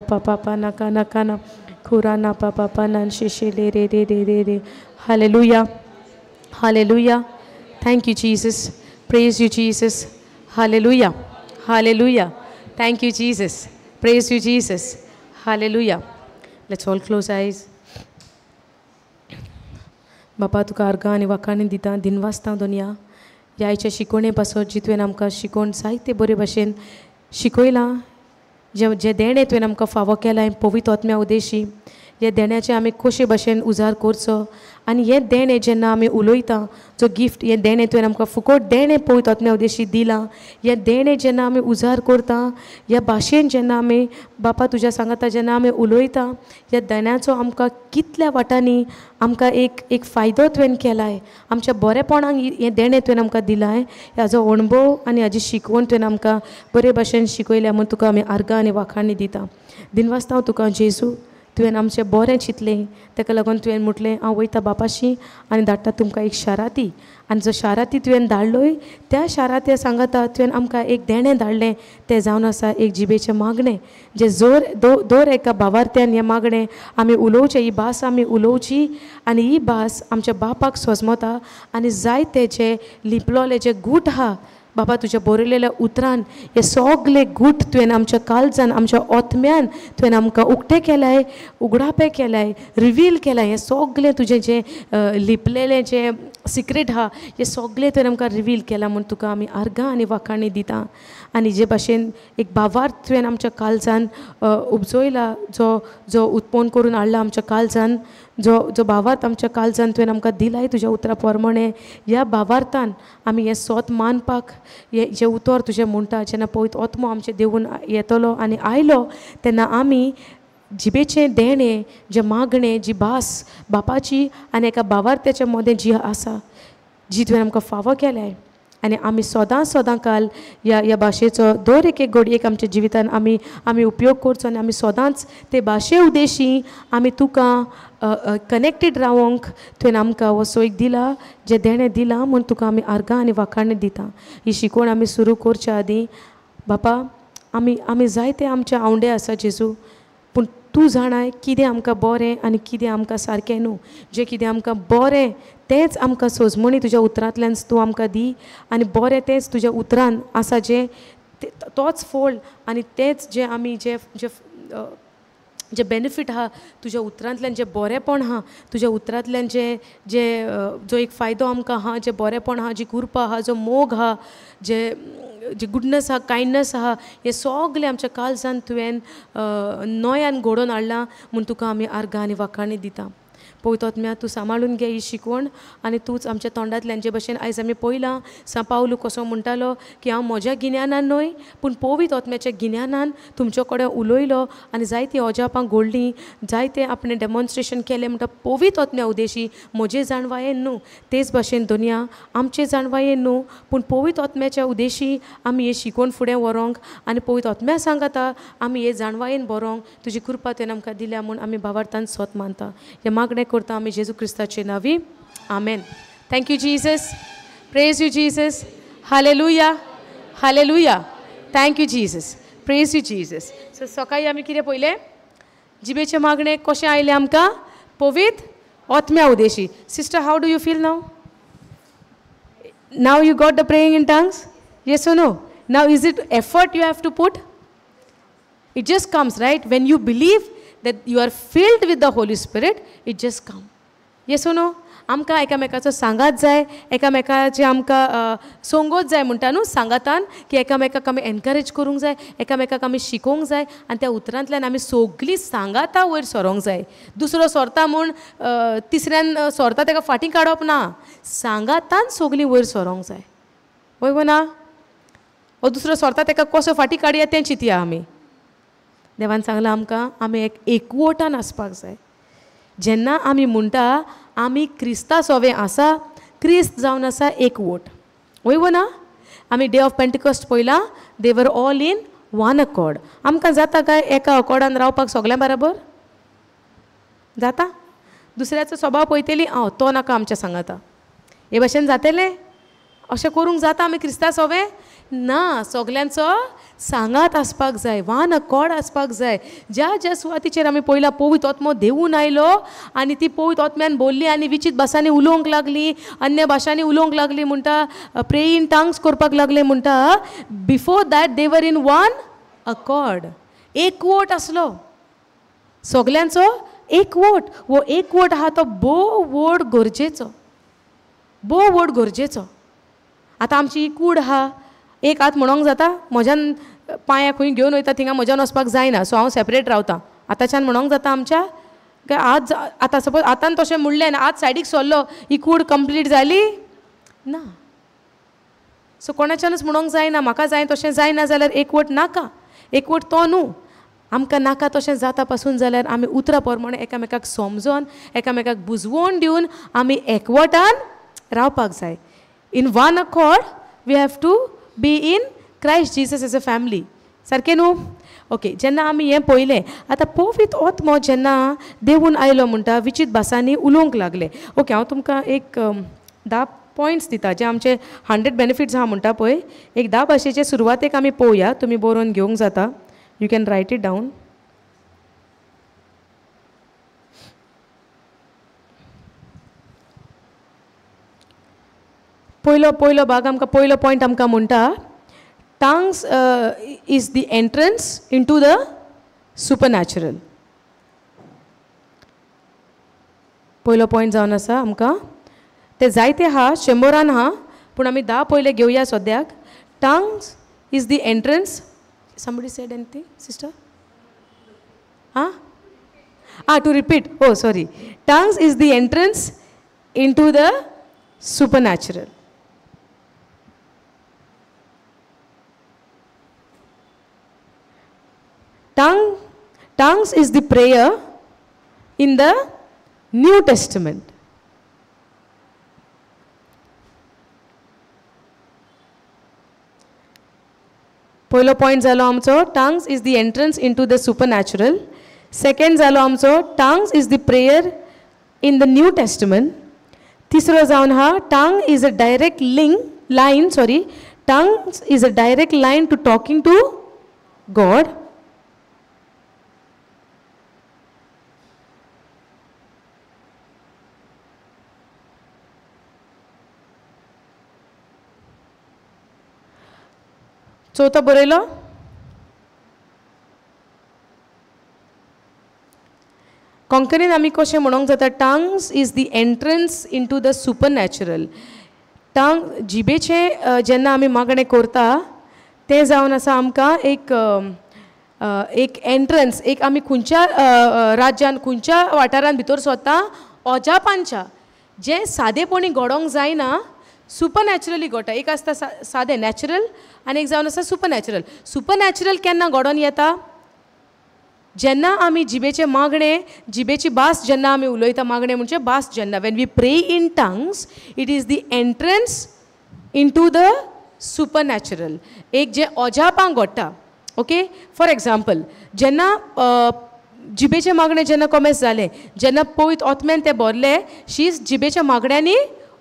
Pa pa na kana kana khurana pa pa pa nan shishi le re re re re re. Hallelujah. Hallelujah. Thank you, Jesus. Praise you, Jesus. Hallelujah. Hallelujah. Thank you, Jesus. Praise you, Jesus. Hallelujah. Let's all close eyes. बापा तुका अर्गां आनी वाखाणी दिता दिनवासता दोनया ह्या आयच्या शिकोवणे पासत जी तुवें आमकां शिकोवन जायते बरे भशेन शिकयलां, जें जें देणें तुवें आमकां फावो केलां पवित्र आत्म्या उद्देशी, ह्या देण्याचें आमी कशे भशेन उजार करचो आनी हें देणें जेन्ना आमी उलयता जो गिफ्ट हें देणें तुवें आमकां फुकट देणें पवित्र आत्म्या उद्देशी दिलां, हें देणें जेन्ना आमी उजार करता ह्या भाशेन जेन्ना आमी बापा तुज्या सांगाता जेन्ना आमी उलयता ह्या देण्याचो आमकां कितल्या वाटांनी आमकां एक एक फायदो तुवें केलाय, आमच्या बरेपणाक हें देणें तुवें आमकां दिलाय, हाजो अणभव आनी हाजी शिकवण तुवें आमकां बरे भशेन शिकयल्या म्हूण तुका आमी आर्गां आनी वाखाणी दिता. दिनवासता हांव तुका जेजू, तुवें आमचें बरें चिंतलें, ताका लागून तुवें म्हटलें हांव वयता बापाशी आनी धाडटा तुमकां एक शाराती, आनी जो शाराती तुवें धाडलोय त्या शारात्या सांगाता तुवें आमकां एक देणें धाडलें तें जावन आसा एक जिबेचें मागणें, जें जोर दर एका भावार्थ्यान हें मागणें आमी उलोवचें, ही भास आमी उलोवची आनी ही भास आमच्या बापाक सोजमता आनी जायते जे लिपलोले जे गूट आहा बाबा तुज्या बरयलेल्या उतरान हे सगले गूट तुवें आमच्या काळजान आमच्या आत्म्यान तुवें आमकां उक्ते केलाय, उगडापे केलाय, रिवील केलाय, हें सगलें तुजें जें लिपलेलें जें सिक्रेट आहा हें सगलें तुवें आमकां रिवील केलां म्हूण तुका आमी आर्गां आनी वाखाणी दिता. आनी जे भाशेन एक भावार्थ तुवें आमच्या काळजान उपजयला, जो जो उत्पन्न करून हाडला आमच्या काळजान, जो जो भावार्थ आमच्या काळजान तुवें आमकां दिलाय तुज्या उतरा प्रमाणे, ह्या भावार्थान आमी हें सोत मानपाक हें जें उतर तुजें म्हणटा जेन्ना पवित्र आत्मो आमचें देवून येतलो आनी आयलो तेन्ना आमी जिबेचें देणें जें मागणें जी भास बापाची आनी एका भावार्थ्याच्या मदें जी आसा जी तुवें आमकां फावो केल्याय आनी आमी सदां सदां काल ह्या ह्या भाशेचो दर एक एक घडयेक आमच्या जिवितान आमी आमी उपयोग करचो आनी आमी सदांच ते भाशे उद्देशी आमी तुका कनेक्टेड रावोंक तुवें आमकां हो सोय दिला, जें देणें दिलां म्हूण तुका आमी आर्गां आनी वाखाणी दिता. ही शिकवण आमी सुरू करच्या आदीं बापा आमी आमी जायते आमचे आवंडे आसा जेजू, पूण तूं जाणाय कितें आमकां बरें आनी कितें आमकां सारकें न्हू, जें कितें आमकां बरें तेंच आमकां सोजमणी तुज्या उतरांतल्यान तूं आमकां दी आनी बरें तेंच तुज्या उतरान आसा जें तोच फोल आनी तेंच जें आमी जें जें जें बेनिफीट आहा तुज्या उतरांतल्यान, जें बरेंपण आहा तुज्या उतरांतल्यान, जें जें जो एक फायदो आमकां आहा, जें बरेंपण आहा, जी कृपा आहा, जो मोग आहा, जें जी गुडनस आहा, कायंडनस आहा, हें सगलें आमच्या काळजान तुवें नव्यान घडोवन हाडलां म्हूण तुका आमी आर्गां आनी वाखाणी दिता. पवित्र आत्म्या तूं सांबाळून घे ही शिकवण आनी तूंच आमच्या तोंडांतल्यान जे भशेन आयज आमी पळयलां सांत पावलू कसो म्हणटालो की हांव म्हज्या गिन्यानान न्हय पूण पवित्र आत्म्याच्या गिन्यानान तुमचे कडेन उलयलो आनी जायतीं अजापां घडलीं, जायते आपणें डेमॉन्स्ट्रेशन केलें म्हणटा पवित्र आत्म्या उद्देशी, म्हजे जाणवायेन न्हू. तेच भाशेन दोनया आमचे जाणवायेन न्हू पूण पवित्र आत्म्याच्या उद्देशी आमी हें शिकवण फुडें व्हरोंक आनी पवित्र आत्म्या सांगाता आमी हे जाणवायेन बरोवंक तुजी कृपा तुवें आमकां दिल्या म्हूण आमी भावार्थान स्वत मानता. हें मागणें करता आमी जेजू क्रिस्ताचे नांवी, आमेन. Thank you Jesus. Praise you Jesus. Hallelujah. Hallelujah. Thank you Jesus. Praise you Jesus. So सकाळी आमी कितें पळयलें, जिबेचें मागणें कशें आयलें आमकां पवित्र आत्म्या उद्देशी. Sister, how do you feel now? Now you got the praying in tongues? Yes or no? Now is it effort you have to put? It just comes, right? When you believe that you are filled with the Holy Spirit, it just comes. Yes or no? आमकां एकामेकाचो सांगात जाय, एकामेकाचे आमकां सोंगोत जाय म्हणटा न्हू सांगातान की एकामेकाक आमी एनकरेज करूंक जाय, एकामेकाक आमी शिकोवंक जाय आनी त्या उतरांतल्यान आमी सगलीं सांगाता वयर सरोंक जाय. दुसरो सोरता म्हूण तिसऱ्यान सोरता ताका फाटीं काडप ना, सांगातान सगलीं वयर सरोंक जाय. वय वो ना? हो दुसरो सोरता ताका कसो फाटीं काडया तें चिंतया आमी. देवान सांगलां आमकां आमी एक एकवटान आसपाक जाय. जेन्ना आमी म्हणटा आमी क्रिस्ता सोवे आसा, क्रिस्त जावन आसा एकवट, वय वो ना? आमी डे ऑफ पेंटिकॉस्ट पळयलां, they were all in one accord. आमकां जाता काय एका अकॉर्डान रावपाक सगल्यां बराबर? जाता? दुसऱ्याचो स्वभाव पळयतली, आं तो नाका आमच्या सांगाता, हे भाशेन जातलें? अशें करूंक जाता आमी क्रिस्ता सोवे? ना, सगल्यांचो सांगात आसपाक जाय, वन अकॉर्ड आसपाक जाय. ज्या ज्या सुवातीचेर आमी पयला पवित्र आत्मो देवून आयलो आनी ती पवित्र आत्म्यान बोल्ली आनी विचीत भासांनी उलोवंक लागली, अन्य भाशांनी उलोवंक लागली म्हणटा, प्रे इन टंग्स करपाक लागले म्हणटा. Before that they were in one accord. एकवट आसलो सगल्यांचो, एकवट. हो एकवट आहा तो भोव व्हड गरजेचो, भोव व्हड गरजेचो. आतां आमची ही कूड आहा, एक हात म्हणोंक जाता म्हज्यान पांयाक खंय घेवन वयता थिंगा म्हज्यान वचपाक जायना, सो हांव सेपरेट रावता. आतांच्यान म्हणोंक जाता आमच्या काय आज आतां सपोज आतां तशें म्हणलें आनी आज सायडीक सरलो, ही कूड कंप्लीट जाली ना. सो कोणाच्यानूच म्हणोंक जायना म्हाका जाय तशें जायना जाल्यार एकवट नाका, एकवट तो न्हू. आमकां नाका तशें जाता पासून जाल्यार आमी उतरां प्रमाणे एकामेकाक समजोन एकामेकाक बुजवण दिवन आमी एकवटान रावपाक जाय. In one accord we have to be in Christ Jesus as a family. सारकें न्हू? ओके, जेन्ना आमी हें पळयलें आतां पवित्र आत्मो जेन्ना देवून आयलो म्हणटा विचीत भासांनी उलोवंक लागले. ओके, हांव तुमकां एक 10 पॉयंट्स दिता जे आमचे 100 बेनिफिट्स आहा म्हणटा पळय. एक 10 भाशेचे सुरवातेक आमी पळोवया, तुमी बरोवन घेवंक जाता, you can write it down. पयलो पयलो भाग आमकां, पयलो पॉयंट आमकां म्हणटा tongues is the entrance into the supernatural. पयलो पॉयंट जावन आसा आमकां, ते जायते आहा, 100 आहा, पूण आमी 10 पयले घेवया सद्याक. Tongues is the entrance. Somebody said anything, sister? Ah? Ah, to repeat. Oh, sorry. Tongues is the entrance into the supernatural. Tongues is the prayer in the New Testament. पयलो पॉयंट जालो आमचो tongues is the entrance into the supernatural. Second जालो आमचो tongues is the prayer in the New Testament. तिसरो जावन आहा tongue is a direct link line, sorry, tongues is a direct line to talking to God. चवथो बरयलो कोंकणीन आमी कशें म्हणोंक जाता tongues is the entrance into the supernatural. Tongue जिबेचें जेन्ना आमी मागणें करता तें जावन आसा आमकां एक एक एंट्रन्स, एक आमी खंयच्या राज्यान खंयच्या वाठारान भितर सोदता अजापांच्या, जें सादेपणी घडोवंक जायना, सुपरनॅचरली घडटा. एक आसता सादें नॅचरल आनी एक जावन आसा सुपरनॅचरल. सुपरनॅचरल केन्ना घडोवन येता? जेन्ना आमी जिबेचें मागणें, जिबेची भास जेन्ना आमी उलयता, मागणें म्हणजे भास जेन्ना, when we pray in tongues it is the entrance into the supernatural. एक जें अजापां घडटा. ओके, फॉर एग्जाम्पल जेन्ना जिबेचें मागणें जेन्ना कोमेस जालें, जेन्ना पवित्र आत्म्यान तें भरलें, शीस जिबेच्या मागण्यांनी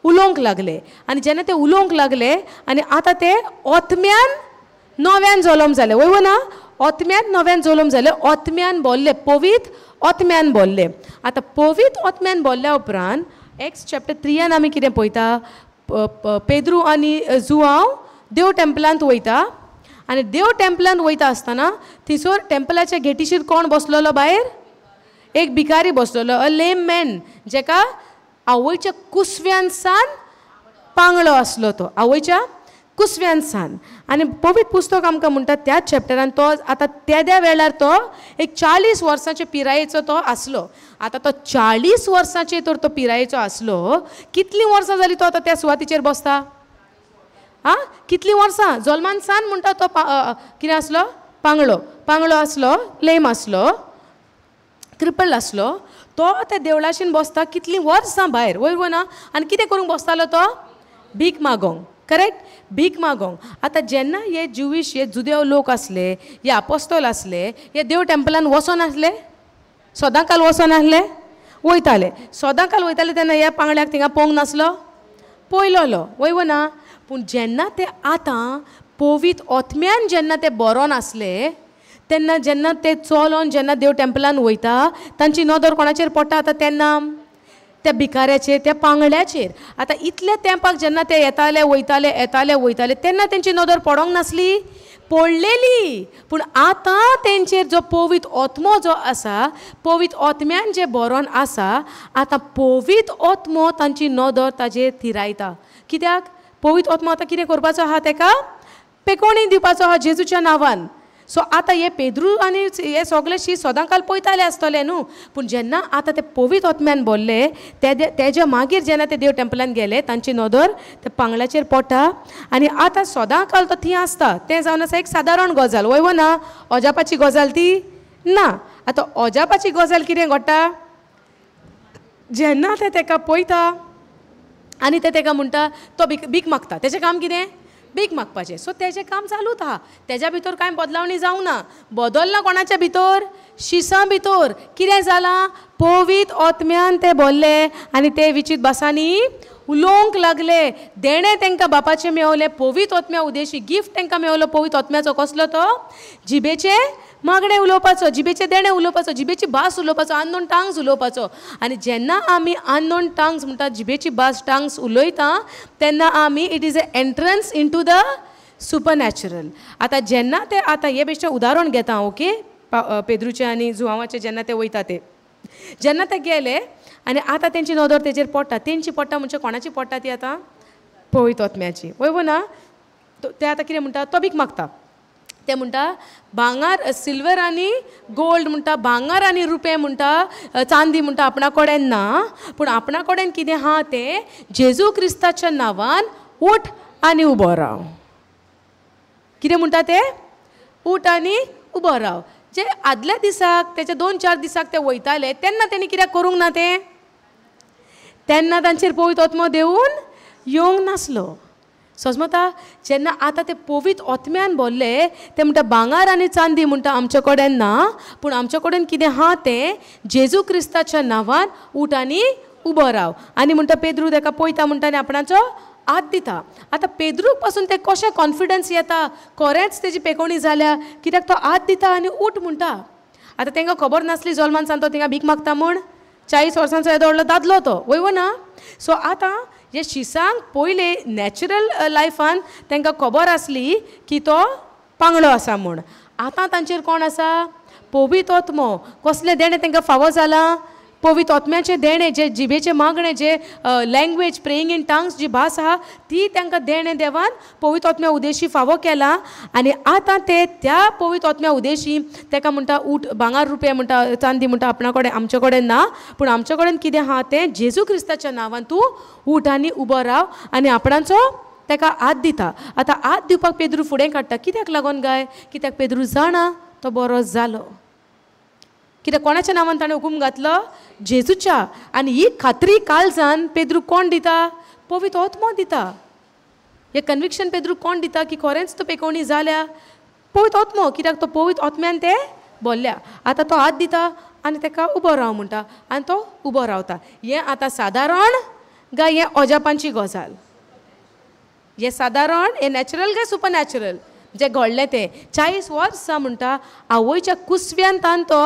उलोवंक लागले आनी जेन्ना ते उलोवंक लागले आनी आतां ते आत्म्यान नव्यान जल्म जाले. वय ना, आत्म्यान नव्यान जल्म जाले, आत्म्यान भरले, पवित्र आत्म्यान भरले. आतां पवित्र आत्म्यान भरल्या उपरांत एक्स चॅप्टर 3 आमी कितें पळयता, पेद्रू आनी जुआंव देव टेम्पलांत वयता आनी देव टेम्पलांत वयता आसतना थंयसर टेम्पलाच्या गेटीचेर कोण बसलेलो भायर? एक भिकारी बसलेलो, अ लेम मॅन, जेका आवयच्या कुसव्यान सान पांगळो आसलो तो, आवयच्या कुसव्यान सान. आनी पवित्र पुस्तक आमकां म्हणटा त्याच चॅप्टरान तो आतां तेद्या वेळार तो एक 40 वर्सांचे पिरायेचो तो आसलो. आतां तो 40 वर्सांचे तर तो पिरायेचो आसलो, कितलीं वर्सां जालीं तो आतां त्या सुवातीचेर बसता? आं, कितलीं वर्सां? जल्मान सान म्हणटा तो कितें आसलो? पांगळो, पांगळो आसलो, लेम आसलो, क्रिपल आसलो. तो त्या देवळाशीन बसता कितलीं वर्सां भायर, वयर वना. आनी कितें करूंक बसतालो तो? भीक मागोंक. करेक्ट, भीक मागोंक. आतां जेन्ना हे ज्युवीश, हे जुदेव लोक आसले, हे आपोस्तोल आसले, हे देव टेम्पलान वचोन आसले, सदां काल वचोन आसले, वयताले, सदां काल वयताले. तेन्ना ह्या पांगळ्याक थिंगा पळोवंक नासलो, पयलोलो, वय वना. पूण जेन्ना ते आतां पवित्र आत्म्यान जेन्ना ते बरोन आसले तेन्ना जेन्ना ते चलोन जेन्ना देव टेम्पलान वयता तांची नदर कोणाचेर पडटा आतां तेन्ना त्या भिकाऱ्याचेर, त्या पांगड्याचेर. आतां इतल्या तेंपाक जेन्ना ते येताले वयताले येताले वयताले तेन्ना तेंची नदर पडोंक नासली, पडलेली. पूण आतां तेंचेर जो पवित्र आत्मो जो आसा, पवित्र आत्म्यान जे बरोन आसा, आतां पवित्र आत्मो तांची नदर ताजेर थिरायता. कित्याक पवित्र आत्मो आतां कितें करपाचो आहा, तेका पेकोणी दिवपाचो आहा जेजूच्या नांवान. सो आतां हे पेद्रू आनी हे सगळे शी सदां काल पळयताले आसतले न्हू, पूण जेन्ना आतां ते पवित्र आत्म्यान बोल्ले तेज्या मागीर जेन्ना ते देव टेम्पलान गेले तांची नदर त्या पांगळ्याचेर पडटा आनी आतां सदां काल तो थंय आसता. तें जावन आसा एक सादारण गजाल, वय वो ना? अजापाची गजाल ती ना. आतां अजापाची गजाल कितें घडटा, जेन्ना ते तेका पळयता आनी ते तेका म्हणटा तो भीक मागता. तेजें काम कितें? भीक मागपाचें. सो तेजें काम चालूच आहा, तेज्या भितर कांय बदलावणी जावंक ना. बदलना कोणाच्या भितर? शिसां भितर. कितें जालां? पवित्र आत्म्यान ते बोल्ले आनी ते विचीत भासांनी उलोवंक लागले. देणें तांकां बापाचें मेवलें, पवित्र आत्म्या उदेशी गिफ्ट तांकां मेवलो. पवित्र आत्म्याचो कसलो तो? जिबेचें मागणें उलोवपाचो, जिबेचें देणें उलोवपाचो, जिबेची भास उलोवपाचो, अननोन टांग्स उलोवपाचो. आनी जेन्ना आमी अननोन टांग्स म्हणटा जिबेची भास टांग्स उलयता तेन्ना आमी it is a entrance into the supernatural. आतां जेन्ना ते आतां हे बेश्टें उदाहरण घेता, ओके, पेद्रूचें आनी जुवांवाचें जेन्ना ते वयता ते जेन्ना ते गेले आनी आतां तेंची नदर तेजेर पडटा. तेंची पडटा म्हणजे कोणाची पडटा ती आतां? पवित्र आत्म्याची, वय वो ना? ते आतां कितें म्हणटा, तो भीक मागता. ते म्हणटा भांगर, सिल्वर आनी गोल्ड म्हणटा, भांगर आनी रुपें म्हणटा, चांदी म्हणटा आपणा कडेन ना, पूण आपणा कडेन कितें आहा तें जेजू क्रिस्ताच्या नांवान उठ आनी उबो राव. कितें म्हणटा ते? उठ आनी उबो राव. जे आदल्या दिसाक तेच्या 2-4 दिसाक ते वयताले तेन्ना तेणी कित्याक करूंक ना तें? तेन्ना तांचेर पवित्र आत्मो देवून येवंक नासलो. सजमता जेन्ना आतां ते पवित्र आत्म्यान बोल्ले ते म्हणटा भांगर आनी चांदी म्हणटा आमचे कडेन ना, पूण आमचे कडेन कितें आहा तें जेजू क्रिस्ताच्या नांवान उठ आनी उबो राव. आनी म्हणटा पेद्रू तेका पळयता म्हणटा आनी आपणाचो हात दिता. आतां पेद्रूक पासून ते कशें कॉन्फिडन्स येता, खरेंच तेजी पेकोणी जाल्या, कित्याक तो हात दिता आनी उठ म्हणटा. आतां तांकां खबर नासली जल्मान सान तो थिंगा भीक मागता म्हूण, 40 वर्सांचो येदो व्हडलो दादलो तो, वय वो ना? सो आतां हे शिसांक पयले नॅचरल लायफान तांकां खबर आसली की तो पांगडो आसा म्हूण. आतां तांचेर कोण आसा? पवित्र आत्मो. कसलें देणें तांकां फावो जालां? पवित्र आत्म्याचें देणें, जे जिबेचें मागणें, जे लँग्वेज प्रेइंग इन टंग्स जी भास आहा ती तांकां देणें देवान पवित्र आत्म्या उदेशी फावो केलां. आनी आतां ते त्या पवित्र आत्म्या उदेशी ताका म्हणटा उठ, भांगर रुपया म्हणटा, चांदी म्हणटा आपणा कडेन आमचे कडेन ना, पूण आमचे कडेन कितें आहा तें जेजू क्रिस्ताच्या नांवान तूं उठ आनी उबो राव. आनी आपणाचो ताका हात दिता. आतां हात दिवपाक पेद्रू फुडें काडटा. कित्याक लागून गाय? कित्याक पेद्रू जाणा तो बरो जालो. कित्याक कोणाच्या नांवान ताणें हुकूम घातलो? जेजूच्या. आनी ही खात्री काळजान पेद्रू कोण दिता? पवित्र आत्मो दिता. हें कन्विक्शन पेद्रू कोण दिता की खरेंच तो पेकोवणी जाल्या? पवित्र आत्मो. कित्याक तो पवित्र आत्म्यान ते बोल्ल्या. आतां तो हात दिता आनी ताका उबो राव म्हणटा आनी तो उबो रावता. हें आतां सादारण काय हें अजापांची गजाल? हें सादारण, हें नॅचरल काय सुपर नॅचरल जें घडलें तें? 40 वर्सां म्हणटा आवयच्या कुसव्यान तान तो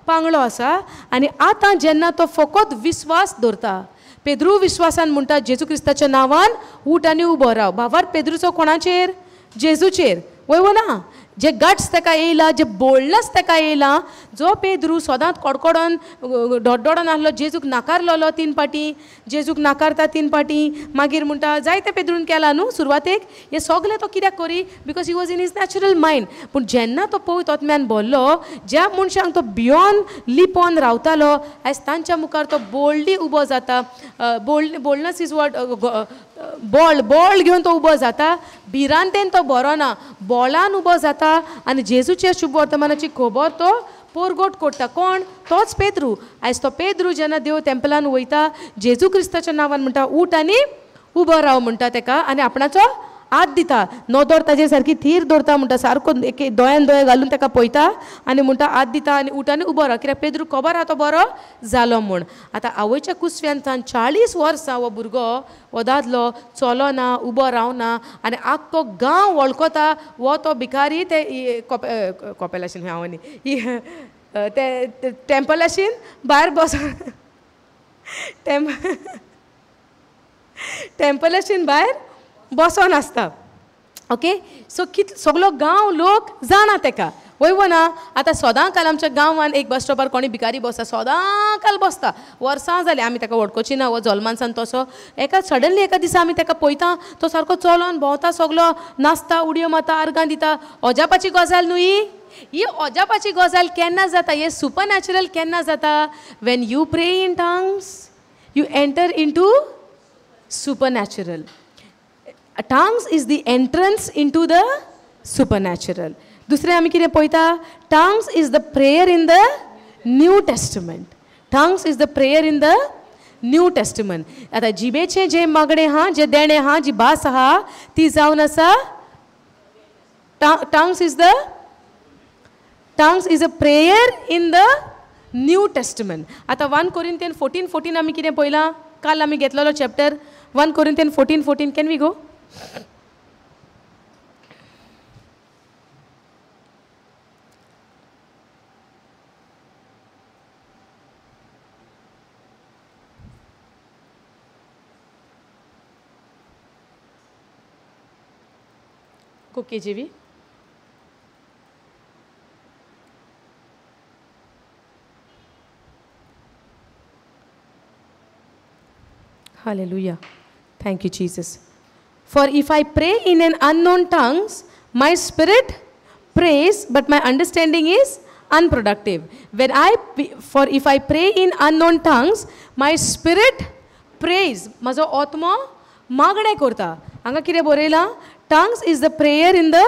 पांगळो आसा. आनी आतां जेन्ना तो फकत विस्वास दवरता, पेद्रू विस्वासान म्हणटा जेजू क्रिस्ताच्या नांवान उठ आनी उबो राव. भावार पेद्रूचो कोणाचेर? जेजूचेर, वय वो ना? जे गट्स ताका येयला, जे बोल्डनस ताका येयला, जो पेद्रू सदांच कडकडोन डोडडोडोन आहलो, जेजूक नाकारलोलो 3 पाटी, जेजूक नाकारता 3 पाटी, मागीर म्हणटा जायते पेद्रून केला न्हू सुरवातेक, हें सगलें तो कित्याक करी? Because he was in his natural mind. पूण जेन्ना तो पवित्र आत्म्यान बोल्लो, ज्या मनशांक तो बियोन लिपोन रावतालो आयज तांच्या मुखार तो बोल्डली उबो जाता. बोल्डनस is what? Bold bold घेवन तो उबो जाता. भिरांतेन तो बरो ना, बोळान उबो जाता आनी जेजूच्या शुभ वर्तमानाची खबर तो पोरगोट कोट्टा. कोण? तोच पेद्रू. आयज तो पेद्रू जेन्ना देव टेम्पलान वयता जेजू क्रिस्ताच्या नांवान म्हणटा उठ आनी उबो राव म्हणटा तेका आनी आपणाचो हात दिता, नदर ताजेर सारकी थीर दवरता म्हणटा, सारको एक दोळ्यान दोळे घालून ताका पळयता आनी म्हणटा हात दिता आनी उठ आनी उबो राव, कित्याक पेद्रू खबर आहा तो बरो जालो म्हूण. आतां आवयच्या कुसव्यान 40 वर्सां हो भुरगो, हो दादलो चलोना, उबो रावना आनी आख्खो गांव वळखता हो तो भिकारी ते कोपेलाशीन हांव न्ही ते टेम्पलाशीन भायर बस टेम्पलाशीन भायर बसोन आसता. ओके, सो कित सगलो गांव लोक जाणा तेका, वय वो ना. आतां सदां काल आमच्या गांवान एक बस स्टॉपार कोणी भिकारी बसता, सदां काल बसता, वर्सां जालीं आमी ताका वळखोची ना, हो जल्मानसान तसो. एका सडनली एका दिसा आमी ताका पळयता, तो सारको चलोन भोंवता, सगलो नाचता, उडयो मारता, आर्गां दिता. अजापाची गजाल न्हू ही. ही अजापाची गजाल केन्ना जाता, हे सुपर नॅचरल केन्ना जाता? When you pray in tongues you enter into supernatural. Tongues is the entrance into the supernatural. दुसरें आमी कितें पळयता, tongues is the prayer in the New Testament. Tongues is the prayer in the New Testament. आतां जिबेचें जें मागणें आहा, जें देणें आहा, जी भास आहा ती जावन आसा tongues is the tongues is a prayer in the New Testament. आतां 1 Corinthians 14:14 आमी कितें पळयलां, काल आमी घेतलेलो chapter 1 Corinthians 14:14. Can we go? Go KJV. Hallelujah. Thank you, Jesus. For if I pray in an unknown tongues, my spirit prays, but my understanding is unproductive. For if I pray in unknown tongues, my spirit prays. Majo आत्मो मागणे करता. हांगा कितें बरयलां? Tongues is the prayer in the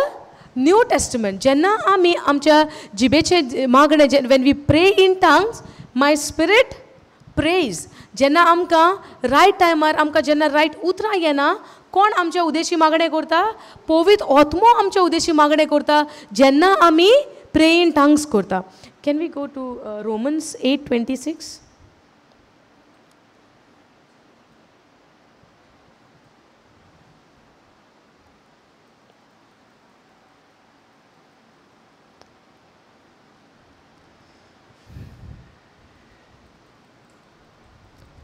New Testament. जेन्ना आमी आमच्या जिबेचे मागणे, when we pray in tongues, my spirit prays. जेन्ना आमकां रायट टायमार आमकां जेन्ना रायट उतरां येना, कोण आमच्या उदेशी मागणें करता? पवित्र आत्मो आमच्या उदेशी मागणें करता जेन्ना आमी प्रे इन टंग्स करता. Can we go to Romans 8:26?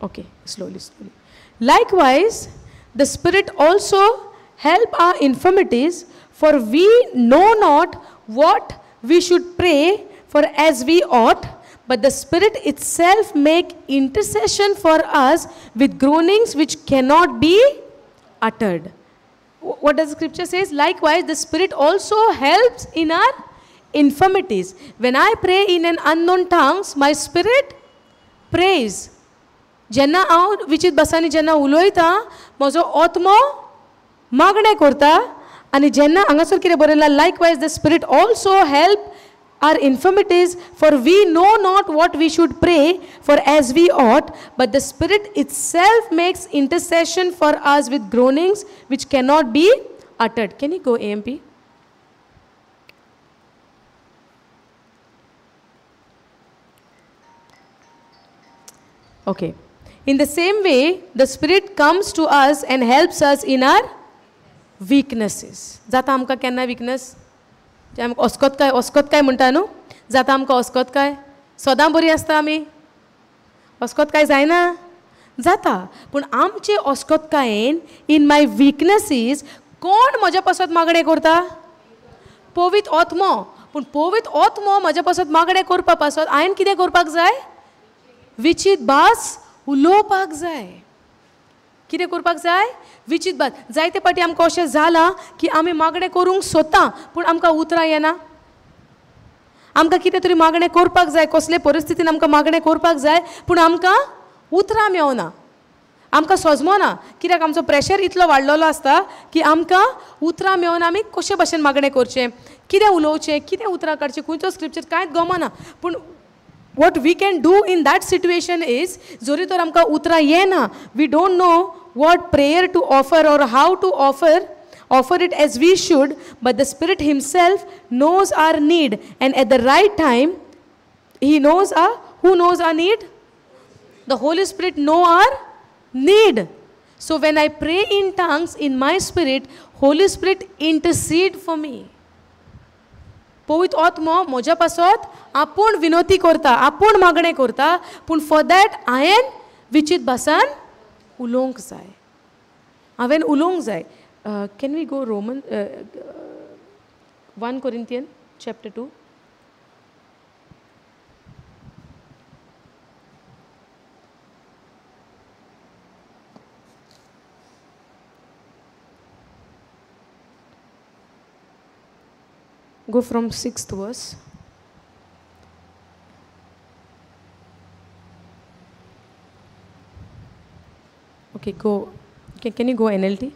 Okay, slowly, slowly. Likewise, the Spirit also help our infirmities, for we know not what we should pray for as we ought, but the Spirit itself make intercession for us with groanings which cannot be uttered. What does the scripture says? Likewise, the Spirit also helps in our infirmities. When I pray in an unknown tongues, my spirit prays. जेन्ना हांव विचीत भासांनी जेन्ना उलयता, म्हजो आत्मो मागणें करता. आनी जेन्ना हांगासर कितें बरयलां, likewise the Spirit also help our infirmities, for we know not what we should pray for as we ought, but the Spirit itself makes intercession for us with groanings which cannot be uttered. Can you go AMP? Okay. In the same way, the Spirit comes to us and helps us in our weaknesses. जाता आमकां केन्ना weakness? अस्कत काय, अस्कत काय म्हणटा न्हू? जाता आमकां अस्कत काय? सदां बरी आसता आमी? अस्कत काय जायना? जाता. पूण आमचे अस्कतकायेन इन my weaknesses कोण म्हज्या पासत मागणें करता? पवित्र आत्मो. पूण पवित्र आत्मो म्हज्या पासत मागणें करपा पासत हांवें कितें करपाक जाय? विचीत भास उलोवपाक जाय. कितें करपाक जाय? विचीत भास. जायते फावटी आमकां अशें जालां की आमी मागणें करूंक सोदता, पूण आमकां उतरां येना. आमकां कितें तरी मागणें करपाक जाय, कसले परिस्थितीन आमकां मागणें करपाक जाय, पूण आमकां उतरां मेवना, आमकां सोजमना, कित्याक आमचो प्रेशर इतलो वाडलेलो आसता की आमकां उतरां मेवना. आमी कशे भाशेन मागणें करचें, कितें उलोवचें, कितें उतरां काडचीं, खंयचो स्क्रिप्चर कांयच गमना. पूण what we can do in that situation is, जरी तर आमकां उतरां येना, we don't know what prayer to offer or how to offer Offer it as we should, but the Spirit himself knows our need, and at the right time he knows our, who knows our need? The Holy Spirit know our need. So when I pray in tongues in my spirit, Holy Spirit intercede for me. पवित्र आत्मो म्हज्या पासत आपूण विनोती करता, आपूण मागणें करता, पूण फॉर that हांवें विचीत भासान उलोवंक जाय, हांवें उलोवंक जाय. Can we go Roman 1 Corinthians chapter 2? Go from 6th verse. Okay, go. Can you go NLT?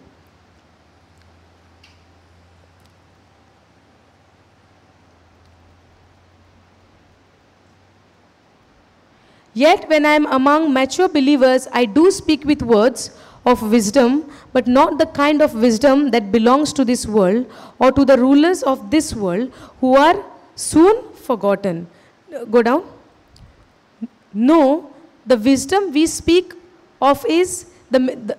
Yet when I am among mature believers, I do speak with words of wisdom, but not the kind of wisdom that belongs to this world or to the rulers of this world who are soon forgotten. Go down. No, the wisdom we speak of is the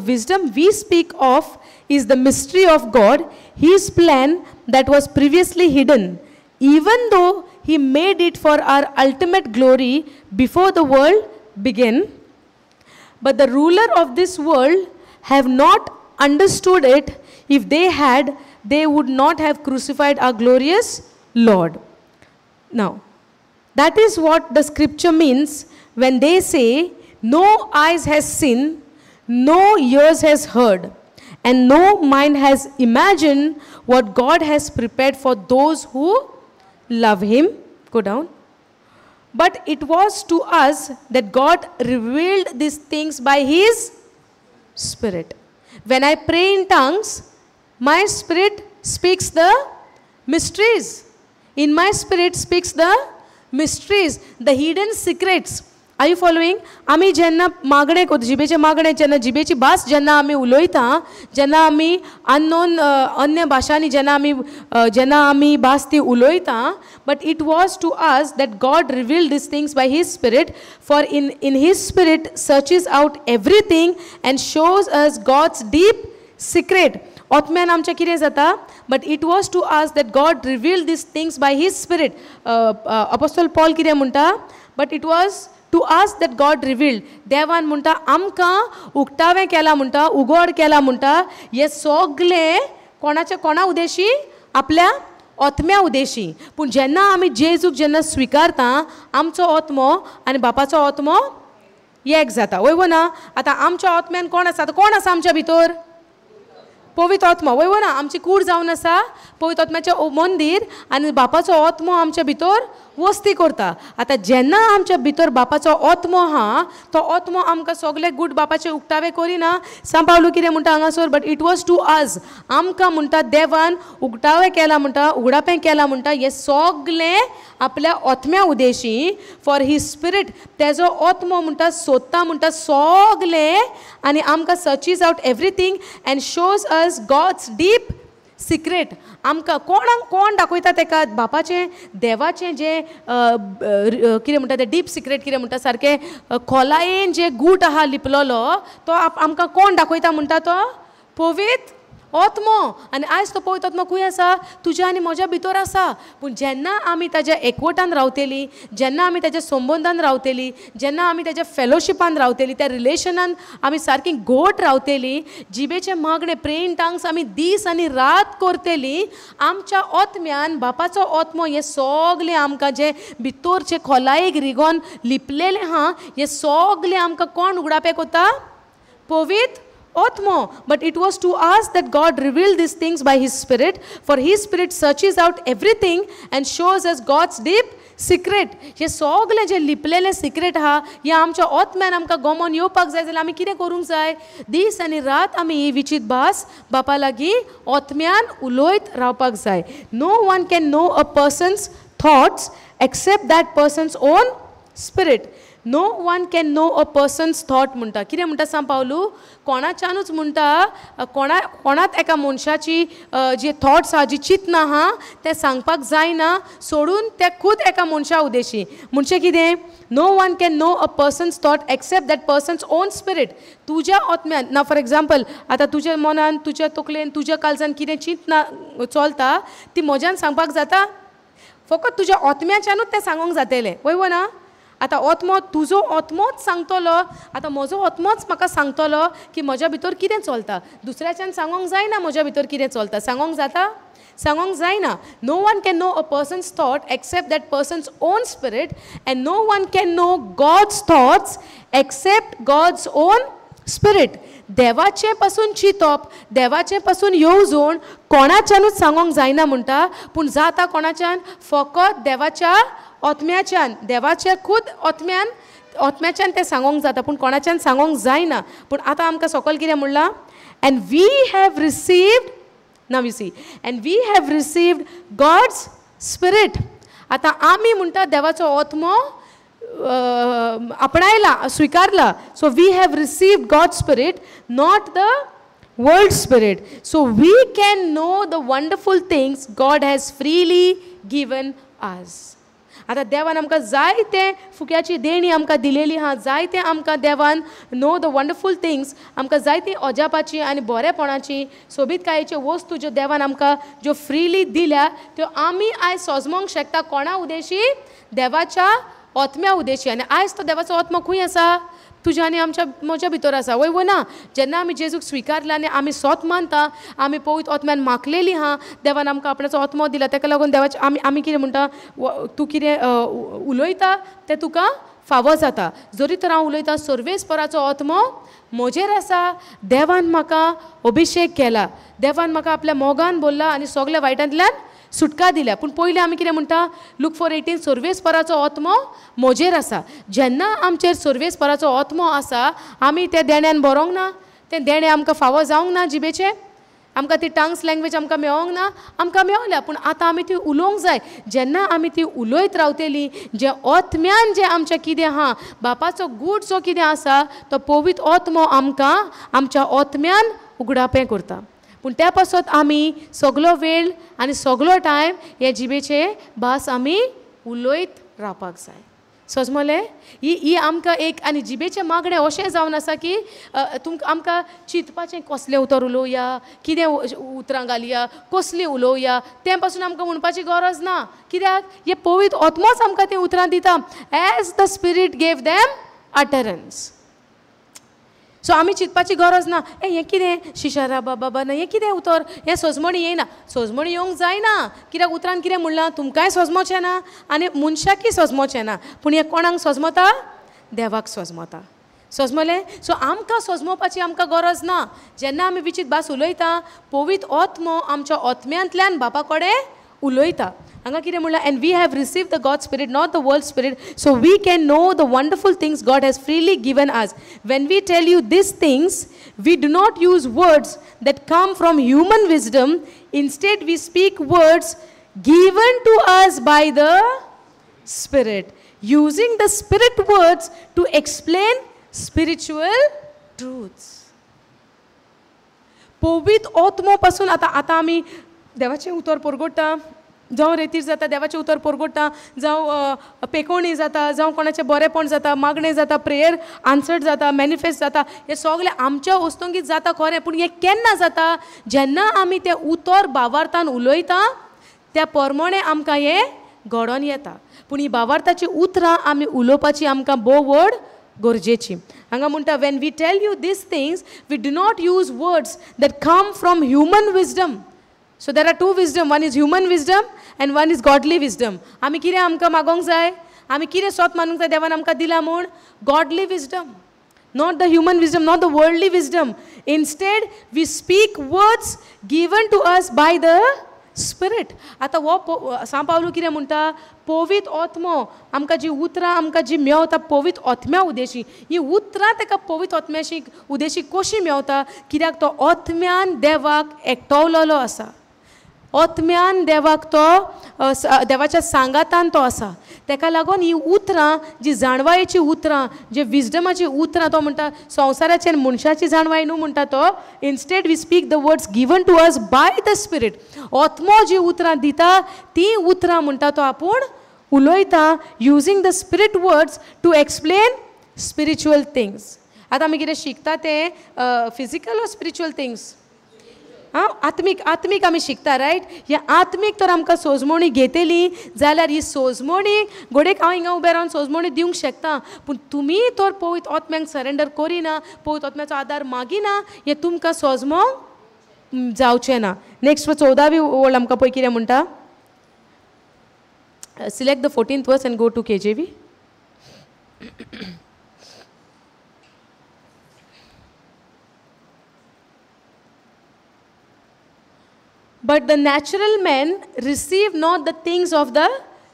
wisdom we speak of is the mystery of God, His plan that was previously hidden, even though He made it for our ultimate glory before the world began. But the ruler of this world have not understood it. If they had, they would not have crucified our glorious Lord. Now, that is what the scripture means when they say, no eyes has seen, no ears has heard, and no mind has imagined what God has prepared for those who love Him. Go down. But it was to us that God revealed these things by His Spirit. When I pray in tongues, my spirit speaks the mysteries. In my spirit speaks the mysteries, the hidden secrets. Are you following? आमी जेन्ना मागणें करता, जिबेचें मागणें जेन्ना, जिबेची भास जेन्ना आमी उलयता, जेन्ना आमी अननोन अन्य भाशांनी जेन्ना आमी भास ती उलयता, but it was to us that God revealed these things by His Spirit, for in His Spirit searches out everything and shows us God's deep secret. आत्म्यान आमचें कितें जाता? But it was to us that God revealed these things by His Spirit. Apostle Paul कितें म्हणटा? But it was to us that God revealed. देवान म्हणटा आमकां उक्तावें केलां म्हणटा, उगड केला म्हणटा, हे सगळें कोणाच्या कोणा उद्देशी? आपल्या आत्म्या उद्देशी. पूण जेन्ना आमी जेजूक जेन्ना स्विकारता, आमचो आत्मो आनी बापाचो आत्मो एक जाता. वय वो ना? आतां आमच्या आत्म्यान कोण आसा? आतां कोण आसा आमच्या भितर? पवित्र आत्मो. वय वो ना? आमची कूड जावन आसा पवित्र आत्म्याचें मंदीर आनी बापाचो आत्मो आमच्या भितर वस्ती करता. आतां जेन्ना आमच्या भितर बापाचो आत्मो आहा, तो आत्मो आमकां सगळे गूट बापाचे उक्तावे करिना. सांत पावलू कितें म्हणटा हांगासर? But it was to us, आमकां म्हणटा देवान उक्तावे केला म्हणटा, उगडापें केला म्हणटा, हें सगळें आपल्या आत्म्या उद्देशी. फॉर his spirit, तेजो आत्मो म्हणटा सोदता म्हणटा सगळें आनी आमकां searches out everything and shows us God's deep secret. आमकां कोणाक कोण दाखयता तेका? बापाचें देवाचें जें कितें म्हणटा तें डीप सिक्रेट, कितें म्हणटा सारकें खोलायेन जें गूट आहा लिपलोलो, तो आमकां कोण दाखयता म्हणटा? तो पवित्र आत्मो. आनी आयज तो पवित्र आत्मो खंय आसा? तुज्या आनी म्हज्या भितर आसा. पूण जेन्ना आमी ताज्या एकवटान रावतली, जेन्ना आमी ताज्या संबंदान रावतली, जेन्ना आमी ताज्या फेलोशिपान रावतली, त्या रिलेशनान आमी सारकी घोट रावतली, जिबेचें मागणें प्रे इन टंग्स आमी दीस आनी रात करतली, आमच्या आत्म्यान बापाचो आत्मो हें सगळें आमकां जें भितरचें खोलायेक रिगोन लिपलेलें आहा, हें सगळें आमकां कोण उगडापें करता? पवित्र आत्मो. But it was to us that God revealed these things by His Spirit, for His Spirit searches out everything and shows us God's deep secret. हे सगळें जें लिपलेलें सिक्रेट आहा, हें आमच्या आत्म्यान आमकां गमोन येवपाक जाय जाल्यार आमी कितें करूंक जाय? दीस आनी रात आमी ही विचीत भास बापा लागीं आत्म्यान उलयत रावपाक जाय. No one can know a person's thoughts except that person's own spirit. No one can know a person's thought म्हणटा. कितें म्हणटा सांत पावलू? कोणाच्यानूच म्हणटा, कोणात एका मनशाची जे थॉट्स आहा, जी चिंतना आहा तें सांगपाक जायना, सोडून ते खूद एका मनशा उद्देशी. म्हणजे कितें? No one can know a person's thought except that person's own spirit. तुज्या आत्म्यान ना, फॉर एग्जाम्पल आतां तुज्या मनान, तुज्या तकलेन, तुज्या काळजान कितें चिंतना चलता ती म्हज्यान सांगपाक जाता? फकत तुज्या आत्म्याच्यानूच तें सांगूंक जातलें, वय वो ना? आतां आत्मो, तुजो आत्मोच सांगतलो, आतां म्हजो आत्मोच म्हाका सांगतलो की म्हज्या भितर कितें चलता. दुसऱ्याच्यान सांगोंक जायना म्हज्या भितर कितें चलता. सांगोंक जाता? सांगोंक जायना. No one can know a person's thought except that person's own spirit and no one can know God's thoughts except God's own spirit. देवाचें पासून चिंतप, देवाचें पासून येवजण कोणाच्यानूच सांगोंक जायना म्हणटा, पूण जाता कोणाच्यान? फकत देवाच्या आत्म्याच्यान, देवाच्या खूद आत्म्यान, आत्म्याच्यान तें सांगोंक जाता, पूण कोणाच्यान सांगोंक जायना. पूण आतां आमकां सकयल कितें म्हणलां? And we have received, now you see, and we have received God's spirit. आतां आमी म्हणटा देवाचो आत्मो आपणायला, स्विकारला. So we have received God's spirit, not the world spirit. So we can know the wonderful things God has freely given us. आतां देवान आमकां जायते फुक्याची देणी आमकां दिलेली आहा, जायते आमकां देवान नो the wonderful things, आमकां जायती अजापाची आनी बरेपणाची सोबीतकायेच्यो वस्तू ज्यो देवान आमकां ज्यो फ्रिली दिल्या त्यो आमी आयज सोजमोंक शकता. कोणा उदेशी? देवाच्या आत्म्या उदेशी. आनी आयज तो देवाचो आत्मो खंय आसा? तुज्या आनी आमच्या म्हज्या भितर आसा, वय वो ना? जेन्ना आमी जेजूक स्विकारला आनी आमी सोत मानता, आमी पवित्र आत्म्यान माखलेली आहा, देवान आमकां आपणाचो आत्मो दिला, ताका लागून देवाचे आमी आमी कितें म्हणटा, तूं कितें उलयता तें तुका फावो जाता. जरी तर हांव उलयता, सर्वेस्पराचो आत्मो म्हजेर आसा, देवान म्हाका अभिशेक केला, देवान म्हाका आपल्या मोगान बोल्ला आनी सगल्या वायटांतल्यान सुटका दिल्या. पूण पयलीं आमी कितें म्हणटा? लूक 4:18, सर्वेस्पराचो आत्मो म्हजेर आसा. जेन्ना आमचेर सर्वेस्पराचो आत्मो आसा, आमी त्या देण्यान बरोवंक ना, तें देणें आमकां फावो जावंक ना, जिबेचें आमकां ती टांग्स लँग्वेज आमकां मेळोंक ना, आमकां मेवल्या, पूण आतां आमी ती उलोवंक जाय. जेन्ना आमी ती उलयत रावतली, जें आत्म्यान जें आमचें कितें आहा, बापाचो गूट जो कितें आसा, तो पवित्र आत्मो आमकां आमच्या आत्म्यान उगडापें करता. पूण त्या पासत आमी सगलो वेळ आनी सगलो टायम हे जिबेचे भास आमी उलयत रावपाक जाय. सजमलें? ही ही आमकां एक आनी जिबेचें मागणें अशें जावन आसा की तुमकां आमकां चिंतपाचें कसलें उतर उलोवया, कितें उतरां घालया, कसलीं उलोवया, तें पासून आमकां म्हणपाची गरज ना. कित्याक? हे पवित्र आत्मोच आमकां तीं उतरां दिता. As the spirit gave them utterance. So आमी चिंतपाची गरज ना, ए हें कितें शिशारा बाबा ना, हें कितें उतर, हें सजमणी येयना. सजमणी येवंक जायना, कित्याक उतरान कितें म्हणलां, तुमकांय सजमोचें ना आनी मनशाकय सजमोचें ना. पूण हें कोणाक सजमता? देवाक सजमता. सजमलें? सो आमकां सजमोवपाची आमकां गरज ना. जेन्ना आमी विचीत भास उलयता, पवित्र आत्मो आमच्या आत्म्यांतल्यान बापा कडेन उलयता. हांगा कितें म्हणलां? And we have received the God spirit, not the world spirit, so we can know the wonderful things God has freely given us. When we tell you these things, we do not use words that come from human wisdom. Instead we speak words given to us by the spirit, using the spirit words to explain spiritual truths. पवित्र आत्मो पासून आतां आतां आमी देवाचें उतर परगट्टा, जावं रेतीर जाता देवाचें उतर परगट्टा, जावं पेकोणी जाता, जावं कोणाचें बरेंपण जाता, मागणें जाता, प्रेयर आन्सर्ड जाता, मॅनिफेस्ट जाता, हें सगळें आमच्या वस्तुंगीत जाता खरें. पूण हें केन्ना जाता? जेन्ना आमी तें उतर भावार्थान उलयता त्या प्रमाणें आमकां हें घडोवन येता. पूण ही भावार्थाची उतरां आमी उलोवपाची आमकां भोव व्हड गरजेची. हांगा म्हणटा, when we tell you these things, we do not use words that come from human wisdom. So there are two wisdom, one is human wisdom and one is godly wisdom. आमी कितें आमकां मागोवंक जाय, आमी कितें सोत मानूंक जाय देवान आमकां दिला म्हूण? Godly wisdom, not the human wisdom, not the worldly wisdom. Instead we speak words given to us by the spirit. आतां हो सांत पावलू कितें म्हणटा? पवित्र आत्मो आमकां जी उतरां आमकां जी मेवता पवित्र आत्म्या उदेशी, ही उतरां ताका पवित्र आत्म्याशी उदेशी कशी मेवता? कित्याक तो आत्म्यान देवाक एकटवलेलो आसा. ओत्म्यान देवाक तो देवाच्या सांगातान तो आसा. तेका लागून ही उतरां जी जाणवायेची उतरां, जे विजडमाची उतरां, तो म्हणटा संवसाराचे मनशाची जाणवाय न्हू म्हणटा तो, instead we speak the words given to us by the spirit. ओत्मो जी उतरां दिता ती उतरां म्हणटा तो आपूण उलयता, using the spirit words to explain spiritual things. आतां आमी कितें शिकता तें फिजिकल ऑर स्पिरिच्युअल थिंग्स? आं, आत्मीक, आत्मीक आमी शिकता, रायट? हे आत्मीक तर आमकां सोजमणी घेतली जाल्यार ही सोजमणी घोडेक हांव हिंगा उबें रावन सोजमणी दिवंक शकता, पूण तुमी तर पवित्र आत्म्यांक सरेंडर करिना, पवित्र आत्म्याचो आदार मागिना, हें तुमकां सोजमोंक जावचें ना. नेक्स्ट 14वी ओळ आमकां पळय कितें म्हणटा. Select the 14th verse and go to KJV. But the natural men receive not the things of the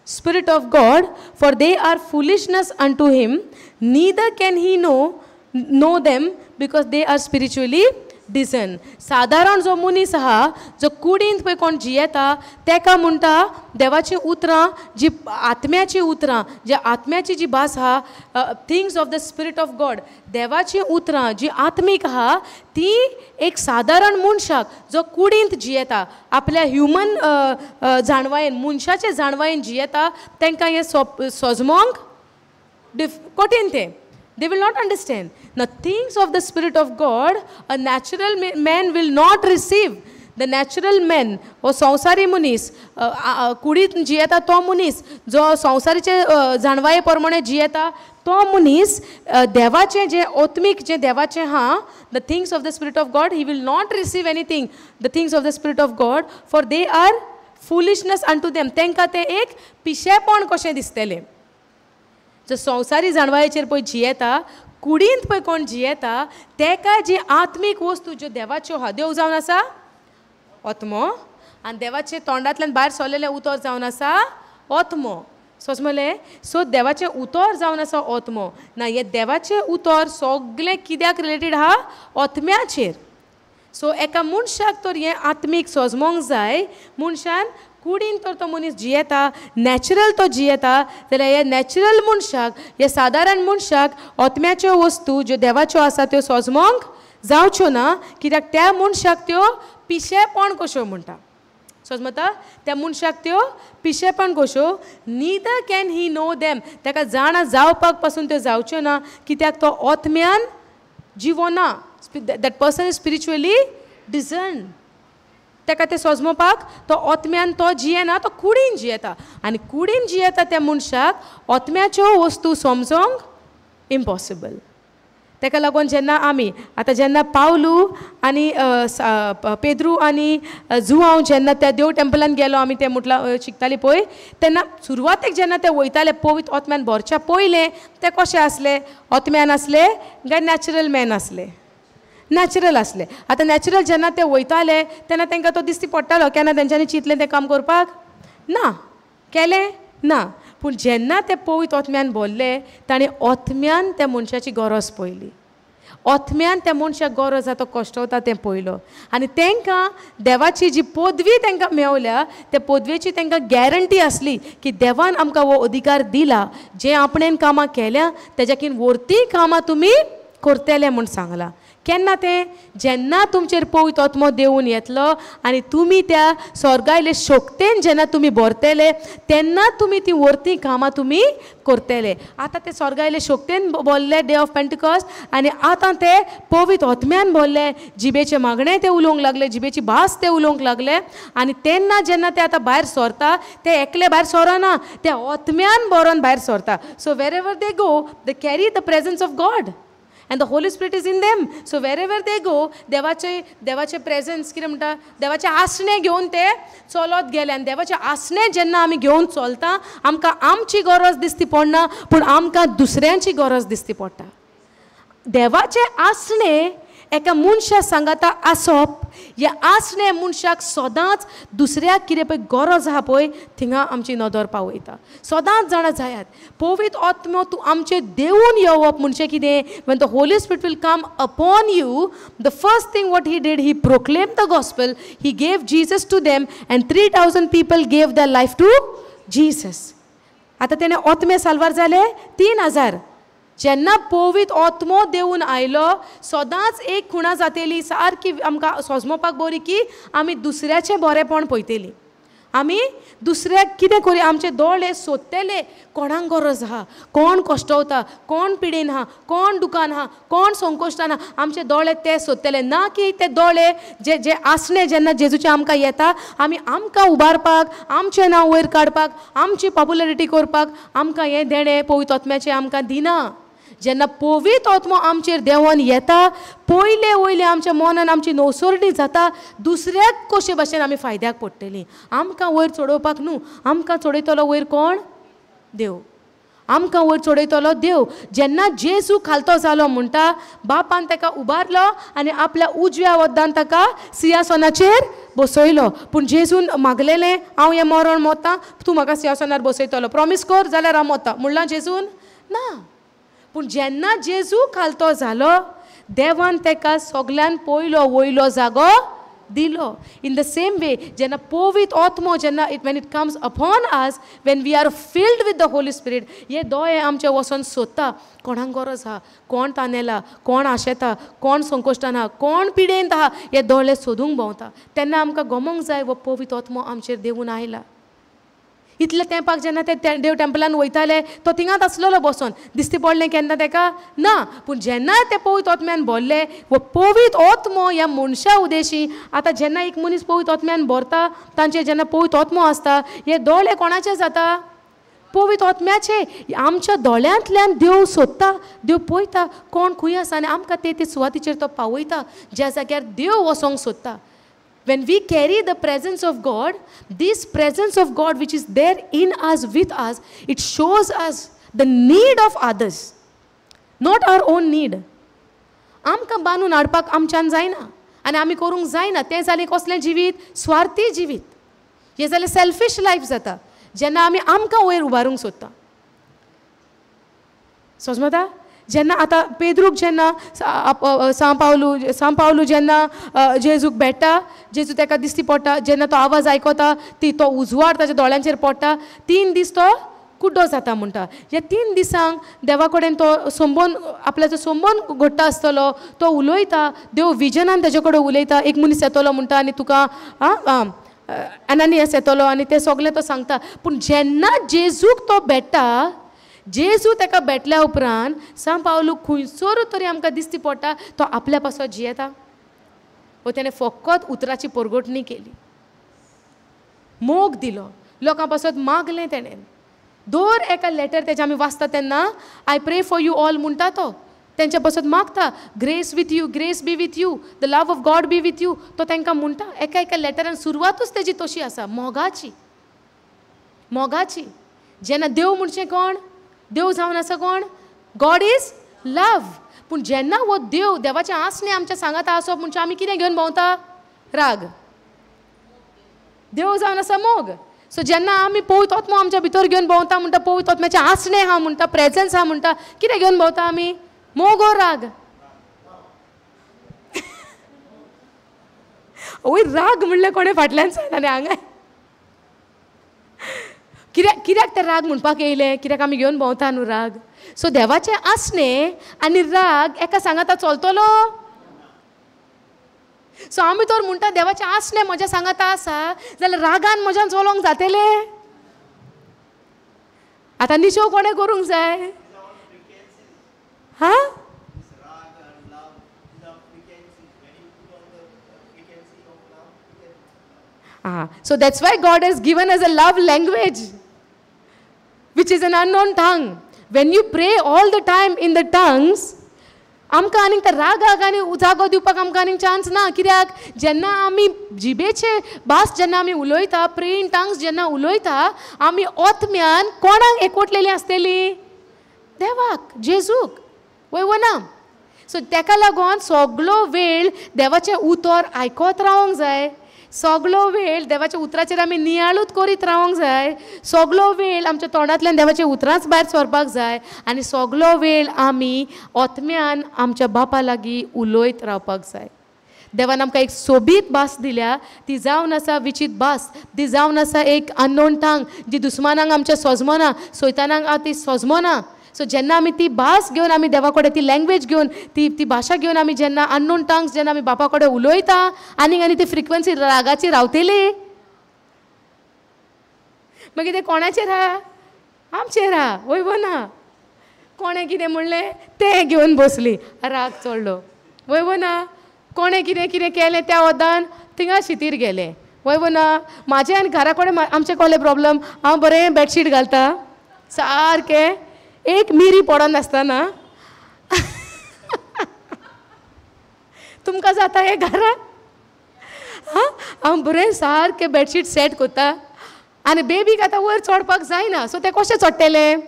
Spirit of God, for they are foolishness unto him, neither can he know them, because they are spiritually discerned. सादारण जो मनीस आहा, जो कुडींत पळय कोण जियेता, तेका म्हणटा देवाची उतरां जी आत्म्याची उतरां, जी आत्म्याची जी भास आहा, things of the spirit of God, देवाची उतरां जी आत्मीक आहा ती एक सादारण मनशाक जो कुडींत जियेता, आपल्या ह्युमन जाणवायेन, मनशाचे जाणवायेन जियेता, तांकां हें सोजमोंक कठीण तें. They will not understand. The things of the Spirit of God, a natural man will not receive. The natural man, हो संवसारी मनीस, कुडींत जियेता तो मनीस, जो संवसारीचे जाणवाये प्रमाणे जियेता तो मनीस, देवाचें जें आत्मीक जें देवाचें आहा, the things of the Spirit of God, he will not receive anything, the things of the Spirit of God, for they are foolishness unto them. तांकां तें एक पिशेपण कशें दिसतलें. जो संवसारी जाणवायेचेर पळय जियेता, कुडींत पळय कोण जियेता, तेका जी आत्मीक वस्तू ज्यो देवाच्यो आहा, देव जावन आसा ओत्मो, आनी देवाचे तोंडांतल्यान भायर सरलेलें उतर जावन आसा ओत्मो. समजलें? सो देवाचें उतर जावन आसा ओत्मो. ना, हें देवाचें उतर सगळें कित्याक रिलेटेड आहा? ओत्म्याचेर. सो एका मनशाक तर हें आत्मीक सोजमोंक जाय. मनशान कुडीन तर तो मनीस जियेता, नॅचरल तो जियेता, जाल्यार हे नॅचरल मनशाक, हे सादारण मनशाक ओत्म्याच्यो वस्तू ज्यो देवाच्यो आसा त्यो सोजमोंक जावच्यो ना, कित्याक त्या मनशाक त्यो पिशेपण कश्यो म्हणटा. सोजमता? त्या मनशाक त्यो पिशेपण कश्यो, neither can he know them, ताका जाणा जावपाक पासून त्यो जावच्यो ना, कित्याक तो ओत्म्यान जिवो ना. That person is spiritually discern. ताका तें सोजमोवपाक तो ओत्म्यान तो जियेना, तो कुडीन जियेता, आनी कुडीन जियेता त्या मनशाक ओत्म्याच्यो वस्तू समजोंक इम्पॉसिबल. ताका लागून जेन्ना आमी आतां जेन्ना पावलू आनी पेद्रू आनी जुआंव जेन्ना त्या देव टेम्पलान गेलो, आमी तें म्हटलां शिकतालीं पळय, तेन्ना सुरवातेक जेन्ना ते वयताले पवित्र ओत्म्यान भरच्या पयलें ते कशें आसले? ओत्म्यान आसले काय नॅचरल मॅन आसले? नॅचरल आसले. आतां नॅचरल जेन्ना ते वयताले तेन्ना तांकां तो दिसती पडटालो. केन्ना तेंच्यांनी चिंतलें तें काम करपाक? ना, केलें ना. पूण जेन्ना ते पवित्र ओत्म्यान भरले, ताणें ओत्म्यान त्या मनशाची गरज पळयली, ओत्म्यान त्या मनशाक गरज आसा तो कश्टवता तें पळयलो, आनी तांकां देवाची जी पदवी तांकां मेवल्या त्या पदवेची तांकां गॅरंटी आसली की देवान आमकां हो अधिकार दिला, जें आपणेन कामां केल्या तेज्याकीन वरतीं कामां तुमी करतले म्हूण सांगलां. केन्ना तें? जेन्ना तुमचेर पवित्र आत्मो देवून येतलो आनी तुमी त्या स्वर्गायले शक्तेन जेन्ना तुमी भरतले तेन्ना तुमी ती वरतीं कामां तुमी करतले. आतां ते स्वर्गायले शक्तेन भरले डे ऑफ पेंटिकॉस्ट, आनी आतां ते पवित्र आत्म्यान भरले, जिबेचें मागणें ते उलोवंक लागले, जिबेची भास ते उलोवंक लागले. आनी तेन्ना जेन्ना ते आतां भायर सरता ते एकले भायर सरना, ते आत्म्यान भरोन भायर सरता. So wherever they go they carry the presence of God and the Holy Spirit is in them. So wherever they go, देवाचे प्रेजन्स कितें म्हणटा, देवाचें आसणें घेवन ते चलत गेले. आनी देवाचें आसणें जेन्ना आमी घेवन चलता, आमकां आमची गरज दिसती पडना, पूण आमकां दुसऱ्यांची गरज दिसती पडटा. देवाचें आसणें एका मनशा सांगाता आसप हें आसणें मनशाक सदांच दुसऱ्याक कितें पळय गरज आहा पळय थिंगा आमची नदर पावयता. सदांच जाणा जायात पवित्र आत्मो तूं आमचेर देवून येवप म्हणजे कितें, when the Holy Spirit will come upon you, the first thing what he did, he proclaim the gospel, he gave Jesus to them and 3,000 people gave their life to Jesus. आतां तेणें आत्मे साल्वार जाले 3,000. जेन्ना पवित्र आत्मो देवून आयलो सदांच एक खुणा जातेली सारकी आमकां सोजमोवपाक बरी की आमी दुसऱ्याचें बरेंपण पळयतलीं, आमी दुसऱ्याक कितें करूं, आमचे दोळे सोदतले कोणाक गरज आहा, कोण कश्टवता, कोण पिडेन आहा, कोण दुकान आहा, कोण संकोश्टान आहा, आमचे दोळे ते सोदतले. ना की ते दोळे जे जे आसणे जेन्ना जेजूचे आमकां येता आमी आमकां उबारपाक, आमचें नांव वयर काडपाक, आमची पॉप्युलरिटी करपाक आमकां हें देणें पवित्र आत्म्याचें आमकां दिना. जेन्ना पवित्र आत्मो आमचेर देंवोन येता पयले वयले आमच्या मनान आमची नवसरणी जाता, दुसऱ्याक कशे भाशेन आमी फायद्याक पडटलीं. आमकां वयर चडोवपाक न्हू, आमकां चडयतलो वयर कोण? देव. आमकां वयर चडयतलो देव. जेन्ना जेजू खालतो जालो म्हणटा बापान ताका उबारलो आनी आपल्या उजव्या वद्दान ताका सिंहासनाचेर बसयलो. पूण जेजून मागलेलें हांव हें मरण मोता, तूं म्हाका सिंहासनार बसयतलो, प्रोमीस कर जाल्यार हांव मोता म्हणलां जेजून? ना. पूण जेन्ना जेजू खालतो जालो देवान ताका सगल्यान पयलो वयलो जागो दिलो. इन the same way जेन्ना पवित्र आत्मो जेन्ना it when it comes upon us, when we are filled with the Holy Spirit, हे दोळे आमचे वचोन सोदता कोणाक गरज आहा, कोण तानेला, कोण आशेता, कोण संकोश्टान आहा, कोण पिडेंत आहा, हे दोळे सोदूंक भोंवता. तेन्ना आमकां गमोंक जाय हो पवित्र आत्मो आमचेर देवून आयला. इतल्या तेंपाक जेन्ना ते देव टेम्पलान वयताले तो थिंगाच आसलेलो बसोन, दिसती पडलें केन्ना तेका ना. पूण जेन्ना ते पवित्र आत्म्यान भरले वो पवित्र आत्मो ह्या मनशा उदेशी आतां जेन्ना एक मनीस पवित्र आत्म्यान भरता तांचेर जेन्ना पवित्र आत्मो आसता हे दोळे कोणाचे जाता? पवित्र आत्म्याचे. आमच्या दोळ्यांतल्यान देव सोदता, देव पळयता कोण खंय आसा आनी आमकां ते ते सुवातीचेर तो पावयता ज्या जाग्यार देव वचोंक सोदता. When we carry the presence of God, this presence of God which is there in us, with us, it shows us the need of others, not our own need. आमकां बांदून हाडपाक आमच्यान जायना आनी आमी करूंक जायना. तें जालें कसलें जिवीत? स्वार्थी जिवीत. हें जालें सेल्फीश लायफ जाता जेन्ना आमी आमकां वयर उबारूंक सोदता. समजता? जेन्ना आतां पेद्रूक जेन्ना सांव पावलू जेन्ना जेजूक भेट्टा, जेजू ताका दिसती पडटा, जेन्ना तो आवाज आयकता ती तो उजवाड ताच्या दोळ्यांचेर पडटा, 3 दीस तो कुड्डो जाता म्हणटा. ह्या 3 दिसांक देवा कडेन तो संबंद आपल्याचो संबंद घडटा आसतलो, तो उलयता, देव विजनान ताजे कडेन उलयता. एक मनीस येतलो म्हणटा आनी तुका अनानियास येतलो आनी तें सगलें तो सांगता. पूण जेन्ना जेजूक तो भेट्टा, जेजू ताका भेटल्या उपरांत सांव पावलू खंयसर तरी आमकां दिसती पडटा तो आपल्या पासत जियेता. वो तेणें फकत उतराची परगटणी केली, मोग दिलो, लोकां पासत मागलें तेणें. दर एका लेटर तेजें आमी वाचता तेन्ना I pray for you all म्हणटा तो, तेंच्या पासत मागता, grace with you, grace be with you, the love of God be with you, तो तांकां म्हणटा. एका एका लेटरान सुरवातूच तेजी तशी आसा, मोगाची. मोगाची. जेन्ना देव म्हणचें कोण? देव जावन आसा कोण? गॉड is love. पूण जेन्ना हो देव देवाचें आसणें आमच्या सांगाता आसप म्हणजे आमी कितें घेवन भोंवता? राग. देव जावन आसा मोग. सो जेन्ना आमी पवित्र आत्मो आमच्या भितर घेवन भोंवता म्हणटा पवित्र आत्म्याचें आसणें आहा म्हणटा, प्रेजन्स आहा म्हणटा, कितें घेवन भोंवता आमी? मोग ओ राग? वय राग म्हणलें कोणें फाटल्यान सांग आनी हांगा कित्याक कित्याक ते राग म्हणपाक येयले? कित्याक आमी घेवन भोंवता न्हू राग. सो देवाचें आसणें आनी राग एका सांगाता चलतलो? सो आमी तर म्हणटा देवाचें आसणें म्हज्या सांगाता आसा जाल्यार रागान म्हज्यान चलोवंक जातलें? आतां निशेव कोणें करूंक जाय? हां, So that's why God has given us a love language, which is an unknown tongue. When you pray all the time in the tongues, आमकां आनीक त्या रागाक आनी जागो दिवपाक आमकां आनीक चान्स ना. कित्याक जेन्ना आमी जिबेचे भास जेन्ना आमी उलयता, प्रे इन टंग्स जेन्ना उलयता, आमी आत्म्यान कोणाक एकवटलेली आसतली? देवाक, जेजूक, वय वो ना. सो तेका लागून सगलो वेळ देवाचें उतर आयकत रावंक जाय, सगलो वेळ देवाच्या उतराचेर आमी नियाळूच करीत रावंक जाय, सगलो वेळ आमच्या तोंडांतल्यान देवाच्या उतरांच भायर सरपाक जाय आनी सगलो वेळ आमी आत्म्यान आमच्या बापा लागीं उलयत रावपाक जाय. देवान आमकां एक सोबीत भास दिल्या, ती जावन आसा विचीत भास, ती जावन आसा एक अननोन टांग जी दुस्मानांक आमच्या सोजमना, सैतानांक ती सोजमना. सो जेन्ना आमी ती भास घेवन आमी देवा कडेन ती लँग्वेज घेवन ती ती भाशा घेवन आमी जेन्ना अननोन टांग्स जेन्ना आमी बापा कडेन उलयता आनी आनी ती फ्रिक्वन्सी रागाची रावतली. मागीर तें कोणाचेर आहा? आमचेर आहा, वय वो ना? कोणें कितें म्हणलें तें घेवन बसली, राग चडलो, वय वो ना? कोणें कितें कितें केलें त्या वदान थिंगा शितीर गेलें, वय वो ना? म्हाजें आनी घरा कडेन आमचें कसलें प्रॉब्लम, हांव बरें बेडशीट घालता सारकें, एक मिरी पडनासतना. तुमकां जाता हें घरा? हां, हांव बरें सारकें बेडशीट सेट करता आनी बेबीक आतां वयर चडपाक जायना, सो तें कशें चडटलें?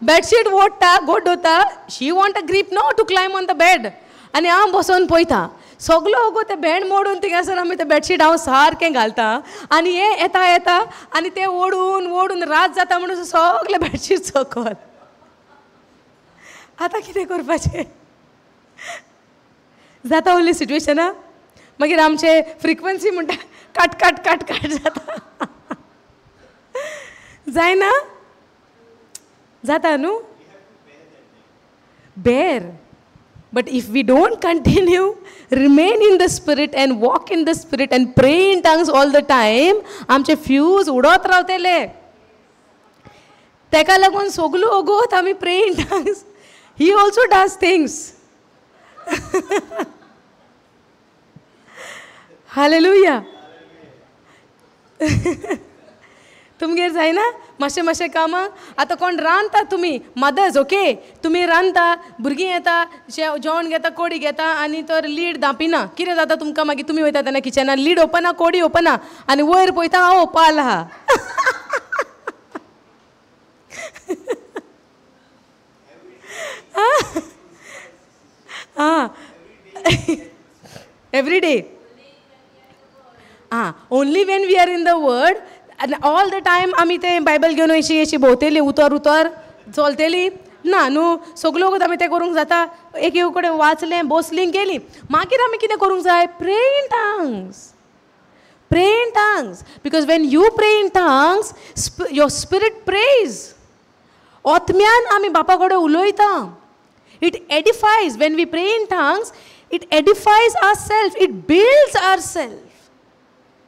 बेडशीट ओडटा, गोड्डोता, she want a grip no to climb on the bed. आनी हांव बसोन पळयता सगलो ओगो तें भेंड मोडून थिंगासर आमी तें बेडशीट हांव सारकें घालता आनी हें येता येता आनी तें ओडून ओडून रात जाता म्हणून सगलें बेडशीट सकल. आतां कितें करपाचें? जाता उरली सिट्युएशना. मागीर आमचे फ्रिक्वन्सी म्हणटा काट काट काट काट जाता, जायना? जाता न्हू? बेर. But if we don't continue, remain in the spirit and walk in the spirit and pray in tongues all the time, आमचे फ्यूज उडत रावतले. तेका लागून सगलो ओगोत आमी pray in tongues. He also does things. Hallelujah. तुमगेर जायना मातशें मातशें कामां? आतां कोण रांदता तुमी मदर्स, ओके, तुमी रांदता, भुरगीं येता, जेवण घेता, कोडी घेता आनी तर लीड धांपिना. कितें जाता तुमकां मागीर? तुमी वयता तेन्ना किचनान लीड ओपना, कोडी ओपना आनी वयर पळयता हांव ओपाल आहा. आं, एवरी डे. आं, only when we are in the word. All the time आमी तें बायबल घेवन अशी अशी भोंवतली, उतर उतर चलतली ना न्हू. सगलो वगत आमी तें करूंक जाता? एक एक कडेन वाचलें, बसलीं, गेलीं. मागीर आमी कितें करूंक जाय? Pray in tongues, pray in tongues. Because when you pray in tongues your spirit prays. आत्म्यान आमी बापा कडेन उलयता. It edifies. When we pray in tongues it edifies our self, it builds our self.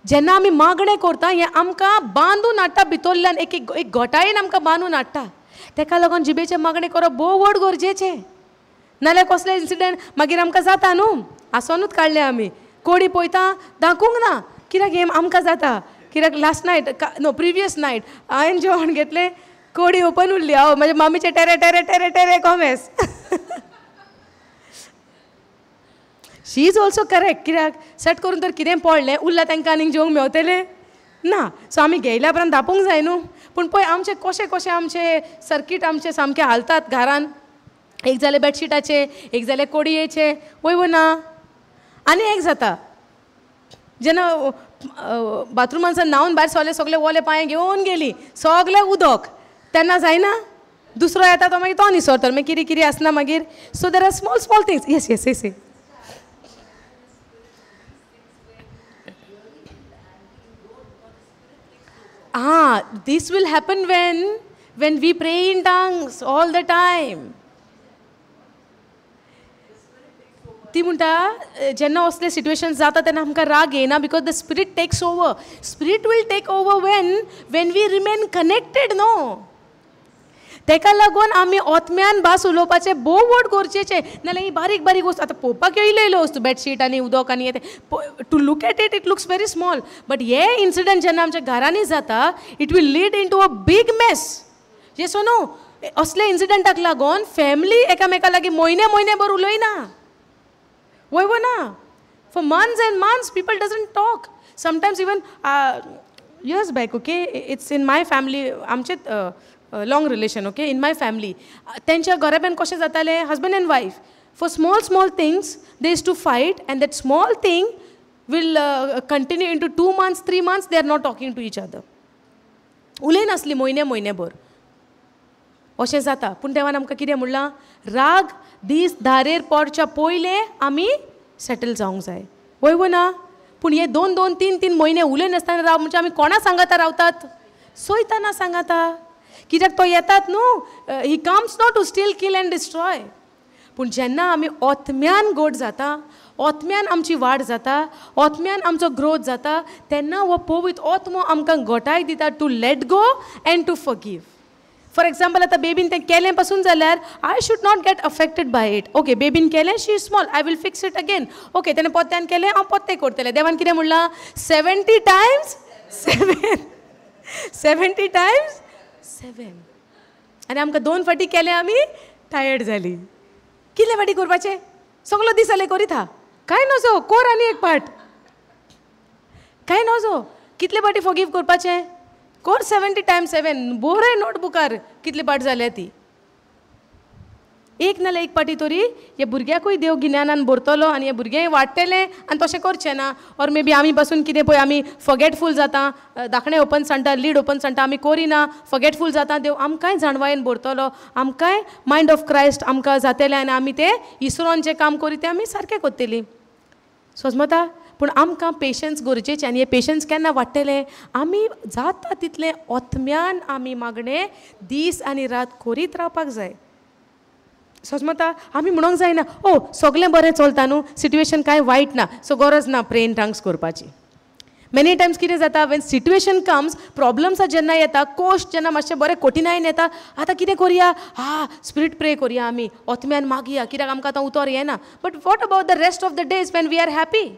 जेन्ना आमी मागणें करता हें आमकां बांदून हाडटा भितरल्यान, एक एक घटायेन आमकां बांदून हाडटा. तेका लागून जिबेचें मागणें करप भोव व्हड गरजेचें. नाल्यार कसले इन्सिडंट मागीर आमकां जाता न्हू. आसोनूच काडलें आमी, कोडी पळयता दाखोवंक ना, कित्याक हें आमकां जाता. कित्याक last night, no previous night हांवें जेवण घेतलें, कोडी ओपन उरली. हांव म्हाज्या मामीचें टेरे टेरे टेरे टेरे कॉमेस. She is also correct. कित्याक सेट करून तर कितें पडलें उरलां तांकां आनीक जेवंक मेवतलें ना. सो आमी घेयल्या उपरांत धांपूंक जाय न्हू. पूण पळय आमचें कशें कशें आमचें सर्कीट आमचें सामकें हालतात घरान. एक जालें बेडशिटाचें, एक जालें कोडयेचें, वय वो ना? आनी एक जाता जेन्ना बाथरुमांतल्यान न्हांवन भायर सरले, सगळे ओले पांय घेवन गेली, सगळें उदक, तेन्ना जायना? दुसरो येता तो मागीर तो निसरतलो, मागीर कितें कितें आसना मागीर. So there are small small things. Yes yes yes. Ah, this will happen when we pray in tongues all the time. ती म्हणटा जेन्ना असले सिट्युएशन जाता तेन्ना आमकां राग येना, because the spirit takes over. Spirit will take over when we remain connected no. तेका लागून आमी आत्म्यान भास उलोवपाचें भोव व्हड गरजेचें. नाल्यार ही बारीक बारीक वस्तू आतां पळोवपाक येयल्यो येयल्यो वस्तू, बेडशीट आनी उदक आनी हें, to look at it it looks very small, but hey incident जेन्ना आमच्या घरांनी जाता it will lead into a big mess. Yes no? असले इन्सिडंटाक लागून फॅमिली एकामेका लागीं म्हयने म्हयने भर उलयना, वय वो ना? For months and months people doesn't talk. Sometimes even years back, okay, it's in my family, आमचेच long relation, okay, in my family तेंच्या घराब्यान कशें जातालें, husband and wife for small small things they used to fight, and that small thing will continue into 2 months 3 months they are not talking to each other. उलयनासली म्हयने म्हयनेभर अशें जाता. पूण देवान आमकां कितें म्हणलां, राग दीस धारेर पडच्या पयलें आमी सेटल जावंक जाय, वय वो ना? पूण हे 2 2 3 3 म्हयने उलयनासतना राव म्हणजे आमी कोणा सांगाता रावतात? सोयताना सांगाता, कित्याक तो येतात न्हू, he comes not to steal kill and destroy. पूण जेन्ना आमी ओत्म्यान गोड जाता, ओत्म्यान आमची वाड जाता, ओत्म्यान आमचो ग्रोथ जाता, तेन्ना हो पवित्र ओत्मो आमकां गोटाय दिता to let go and to forgive. For example आतां बेबीन तें केलें पासून जाल्यार I should not get affected by it. Okay, बेबीन केलें, she is small, I will fix it again. Okay, तेणें पोत्यान केलें, हांव पोत्तें करतलें. देवान कितें म्हणलां, 70 times 7, 70 times 7. आनी आमकां 2 फावटी केलें आमी टायर्ड जाली. कितले फावटी करपाचें? सगलो दीस जालें करीत हा, कांय नजो, कोर आनी एक पाट, कांय नजो. कितले फावटी फॉरगीव करपाचें? कोर 70 times 7, बरय नोटबुकार कितले पाट जाल्या ती. एक नाल्यार एक पाटी तरी हे भुरग्याकूय देव गिन्यानान भरतलो आनी हे भुरगें वाडटलें आनी तशें करचें ना. ऑर मे बी आमी पासून कितें पळय आमी फॉरगेटफूल जाता, दाखणें ओपन सांगता, लीड ओपन सांगता, आमी करिना, फॉरगेटफूल जाता. देव आमकांय जाणवायेन भरतलो, आमकांय मायंड ऑफ क्रायस्ट आमकां जातलें आनी आमी तें इसरोन जें काम करी तें आमी सारकें करतलीं. समजता? पूण आमकां पेशन्स गरजेचें, आनी हें पेशन्स केन्ना वाडटलें? आमी जाता तितलें ओत्म्यान आमी मागणें दीस आनी रात करीत रावपाक जाय. समजता? आमी म्हणूंक जायना, ओ सगळें बरें चलता न्हू, सिट्युएशन कांय वायट ना, सो गरज ना प्रे इन टंग्स करपाची. मेनी टायम्स कितें जाता, when situation comes, प्रॉब्लम्सां जेन्ना येता, कोश्ट जेन्ना मातशें बरें कठिनायेन येता, आतां कितें करुया, हा स्पिरीट प्रे करुया, आमी ओत्म्यान मागया, कित्याक आमकां आतां उतर येना. But what about the rest of the days when we are happy?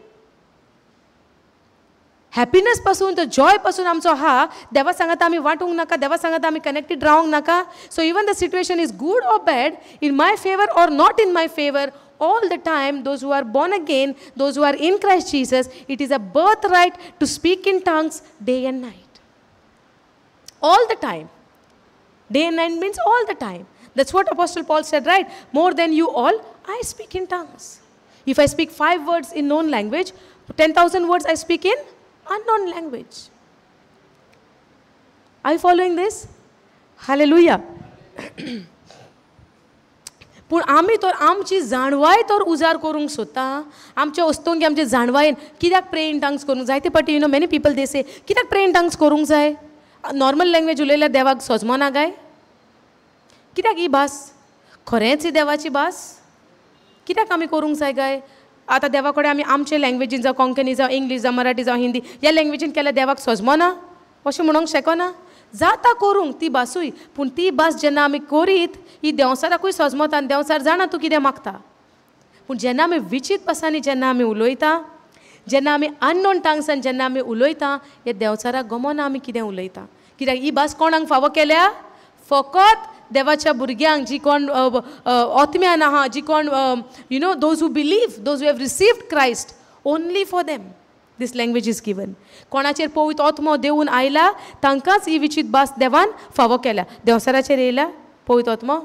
Happiness पासून तो जॉय पासून आमचो आहा, देवा सांगाता आमी वांटूंक नाका, देवा सांगाता आमी कनेक्टेड रावंक नाका. So even the situation is good or bad, in my favour or not in my favour, all the time those who are born again, those who are in Christ Jesus, it is a birthright to speak in tongues day and night. All the time. Day and night means all the time. That's what Apostle Paul said, right? More than you all, I speak in tongues. If I speak 5 words in known language, 10,000 words I speak in unknown language. Are you following this? Hallelujah. पूण आमी तर आमची जाणवाय तर उजार करूंक सोदता, आमच्या वस्तूंक आमचे जाणवायेन कित्याक प्रे इन टंग्स करूंक जाय? ते पाटी you know many people they say, कित्याक प्रे इन टंग्स करूंक जाय? नॉर्मल लँग्वेज उलयल्यार देवाक सोजमना काय? कित्याक ही भास? खरेंच ही देवाची भास? कित्याक आमी करूंक जाय काय? आतां देवा कडेन आमी आमचे लँग्वेजीन, जावं कोंकणी जावं इंग्लीश जावं मराठी जावं हिंदी, ह्या लँग्वेजीन केल्यार देवाक सोजमना अशें म्हणूंक शकना. जाता करूंक ती भासूय, पूण ती भास जेन्ना आमी करीत ही देंवचाराकूय सोजमता आनी देंवचार जाणा तूं कितें मागता. पूण जेन्ना आमी विचीत भासांनी जेन्ना आमी उलयता, जेन्ना आमी अननोन टंग्सान जेन्ना आमी उलयता, हे देंवचाराक गमना आमी कितें उलयता. कित्याक ही भास कोणाक फावो केल्या? फकत देवाच्या भुरग्यांक, जी कोण ओत्म्यान आहा, जी कोण you know those who believe, those who have received Christ, only for them this language is given. कोणाचेर पवित्र आत्मो देवून आयला तांकांच ही विचीत भास देवान फावो केल्या. देंवचाराचेर येयला पवित्र आत्मो?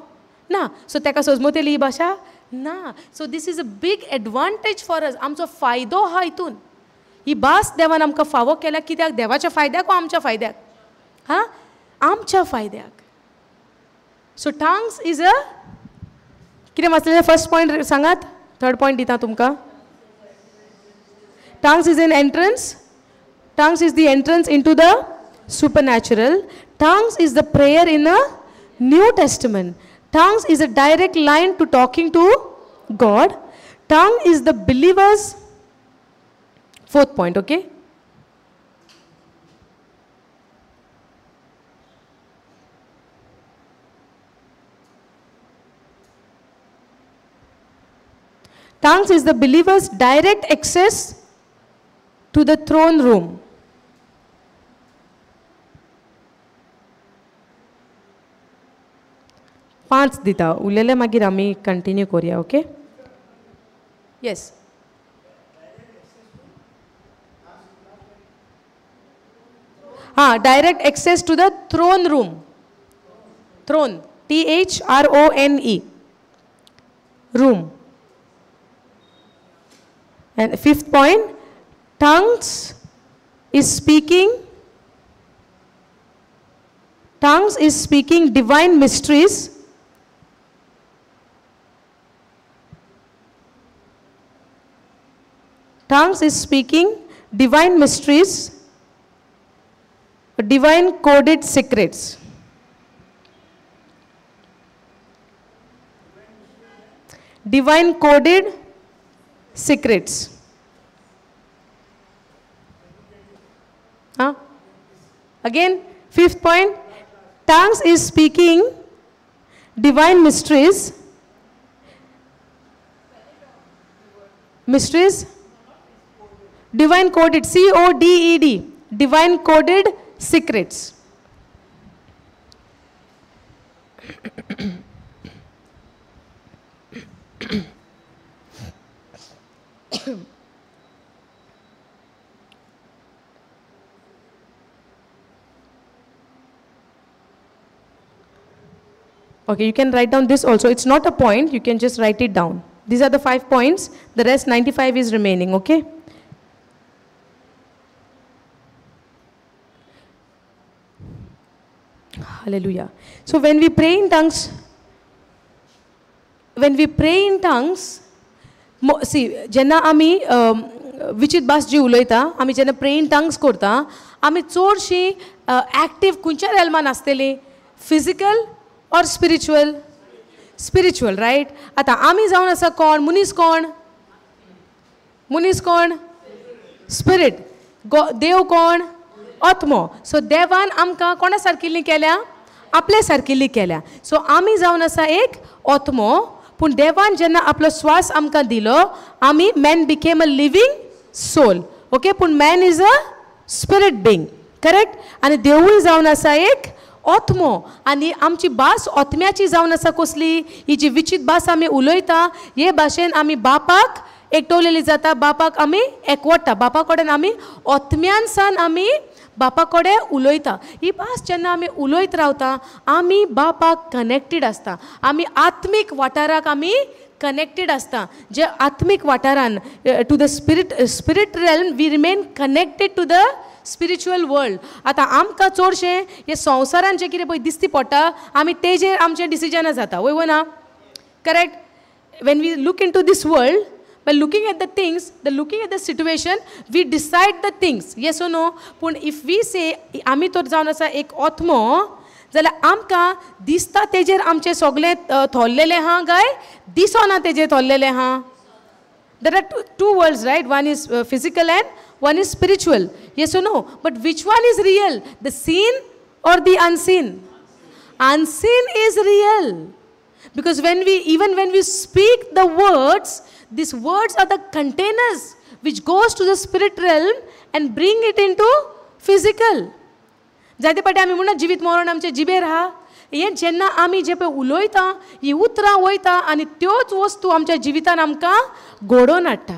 ना. सो ताका सोजमतली ही भाशा ना. So this is a big advantage for us. आमचो फायदो आहा हितून. ही भास देवान आमकां फावो केल्या कित्याक? देवाच्या फायद्याक वो आमच्या फायद्याक? हां, आमच्या फायद्याक. सो टंग्स is a कितें वाचलें? फर्स्ट पॉयंट सांगात, थर्ड पॉयंट दिता तुमकां. Tongues is an entrance. Tongues is the entrance into the supernatural. Tongues is the prayer in the New Testament. Tongues is a direct line to talking to God. Tongue is the believer's fourth point, okay? Tongues is the believer's direct access to the throne room. पांच दिता उलयले मागीर आमी continue करूया. Okay, येस. हां, direct access to the throne room. Throne, THRONE, room. And fifth point, tongues is speaking, tongues is speaking divine mysteries. Tongues is speaking divine mysteries, divine coded secrets. Divine coded secrets. Huh? Again, fifth point, tongues is speaking divine mysteries. Mysteries? Divine coded, CODED, divine coded secrets. Okay, you can write down this also. It's not a point, you can just write it down. These are the 5 points. The rest 95 is remaining, okay? Hallelujah. So when we pray in tongues, see, जेन्ना आमी विचित भास जी उलयता, आमी जेन्ना pray in tongues करता, आमी चडशी एक्टीव खंयच्या रेल्मान आसतली? Physical or spiritual? Spiritual, right? आतां आमी जावन आसा कोण? मनीस कोण? मनीस कोण? स्पिरीट. देव कोण? आत्मो. सो देवान आमकां कोणा सारकिल्ली केल्या? आपले सारकिल्ली केल्या. सो आमी जावन आसा एक आत्मो, पूण देवान जेन्ना आपलो श्वास आमकां दिलो, आमी man became a living soul. Okay, पूण man is a spirit being, correct? आनी देवूय जावन आसा एक आत्मो, आनी आमची भास आत्म्याची जावन आसा कसली? ही जी विचित भास आमी उलयता, हे भाशेन आमी बापाक एकटवलेली जाता, बापाक आमी एकवटा, बापा कडेन आमी आत्म्यान आमी बापा कडेन उलयता. ही भास जेन्ना आमी उलयत रावता, आमी बापाक कनेक्टेड आसता, आमी आत्मीक वाठाराक आमी कनेक्टेड आसता. जे आत्मीक वाठारान to the spirit realm we remain connected to the spiritual world. आतां आमकां चडशें हे संवसारान जें कितें पळय दिसती पडटा, आमी तेजेर आमचें डिसिजनां जाता, वय वो ना? Correct? When we look into this world, by looking at the things, the looking at the situation, we decide the things. Yes or no? Pun if we say, आमी तर जावन आसा एक आत्मो, जाल्यार आमकां दिसता तेजेर आमचें सगळें थोरलेलें आहा काय दिसना तेजेर थोरलेलें आहा? There are two worlds, right? One is physical and one is spiritual. Yes or no? But which one is real? The seen or the unseen? Unseen is real. Because when we, even when we speak the words, these words are the containers which goes to the spirit realm and bring it into physical. जायते पाटी आमी म्हणना जिवीत मरण आमचे जिबेर आहा. हें जेन्ना आमी जे पळय उलयता, ही उतरां वयता आनी त्योच वस्तू आमच्या जिवितान आमकां घडोवन हाडटा.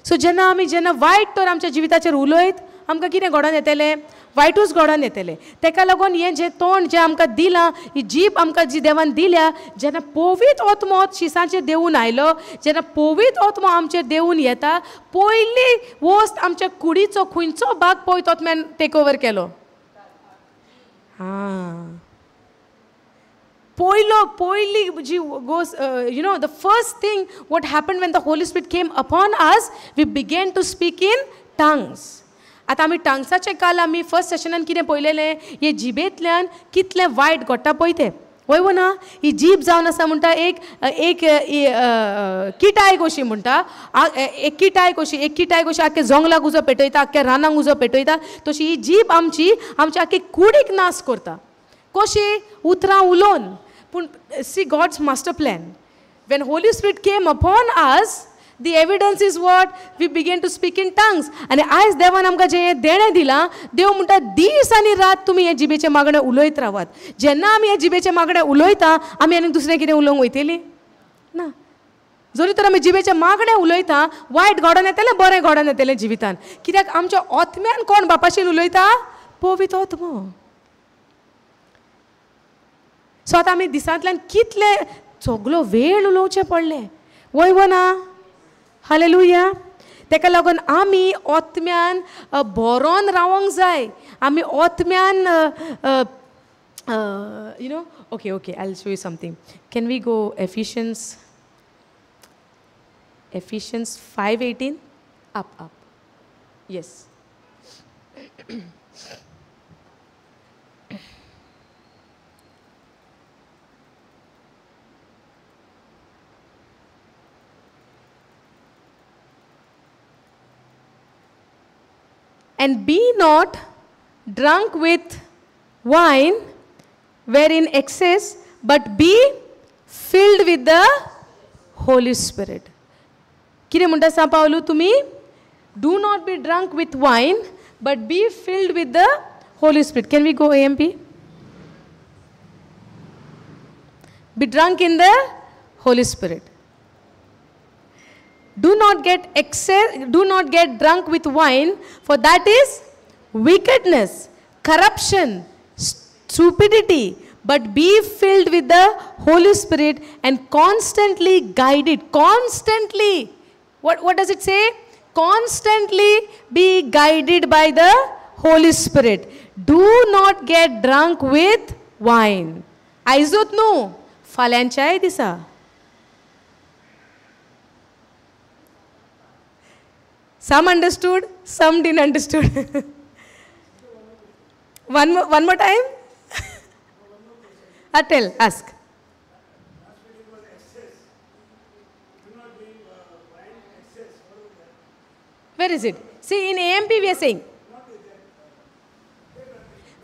सो जेन्ना आमी जेन्ना वायट तर आमच्या जिविताचेर उलयत, आमकां कितें घडोवन येतलें? वायटूच घडोवन येतलें. तेका लागून हें जें तोंड जें आमकां दिलां, ही जीब आमकां जी देवान दिल्या, जेन्ना पवित्र आत्मो शिसांचेर देवून आयलो, जेन्ना पवित्र आत्मो आमचेर देवून येता, पयली वस्त आमच्या कुडीचो खंयचो भाग पवित्र आत्म्यान टेक ओवर केलो? हां, पयलो पयली जी goes, you know, the first thing what happen when the Holy Spirit came upon us, we began to speak in tongues. आतां आमी टंग्साचें काल आमी फर्स्ट सेशनान कितें पळयलेलें, हे जिबेंतल्यान कितलें वायट घडटा पळय तें, वय वो ना? ही जीब जावन आसा म्हणटा एक एक किटाय कशी म्हणटा, एक किटाय कशी, एक किटाय कशी आख्खे जोंगलाक उजो पेटयता, आख्ख्या रानांक उजो पेटयता, तशी ही जीब आमची आमच्या आख्खे कुडीक नाश करता. कशी? उतरां उलोवन. पूण see God's master plan, when Holy Spirit came upon us, the evidence is what? We began to speak in tongues. आनी आयज देवान आमकां जें हें देणें दिलां, देव म्हणटा दीस आनी रात तुमी हे जिबेचें मागणें उलयत रावात. जेन्ना आमी हे जिबेचें मागणें उलयता, आमी आनी दुसरें कितें उलोवंक वयतलीं ना. जरी तर आमी जिबेचें मागणें उलयता, वायट घडोवन येतलें, बरें घडोवन येतलें जिवितान. कित्याक आमच्या आत्म्यान कोण बापाशीन उलयता? पवित्र आत्मो. सो आतां आमी दिसांतल्यान कितले सगलो वेळ उलोवचें पडलें, वय वो ना? हालेलुया. तेका लागून आमी ओत्म्यान बोरोन रावोंक जाय. आमी ओत्म्यान you know, okay okay, I will show you something. Can we go Ephesians 5:18? Up up, yes. And be not drunk with wine, wherein excess, but be filled with the Holy Spirit. कितें म्हणटा सांव पावलू तुमी? Do not be drunk with wine, but be filled with the Holy Spirit. Can we go AMP? Be drunk in the Holy Spirit. Do not get excess, do not get drunk with wine, for that is wickedness, corruption, stupidity, but be filled with the Holy Spirit and constantly guided. Constantly. What does it say? Constantly be guided by the Holy Spirit. Do not get drunk with wine. आयजूच न्हू, फाल्यांच्याय दिसा. Some understood, some didn't understood. One more time? Tell, ask. Where is it? See, in AMP we are saying,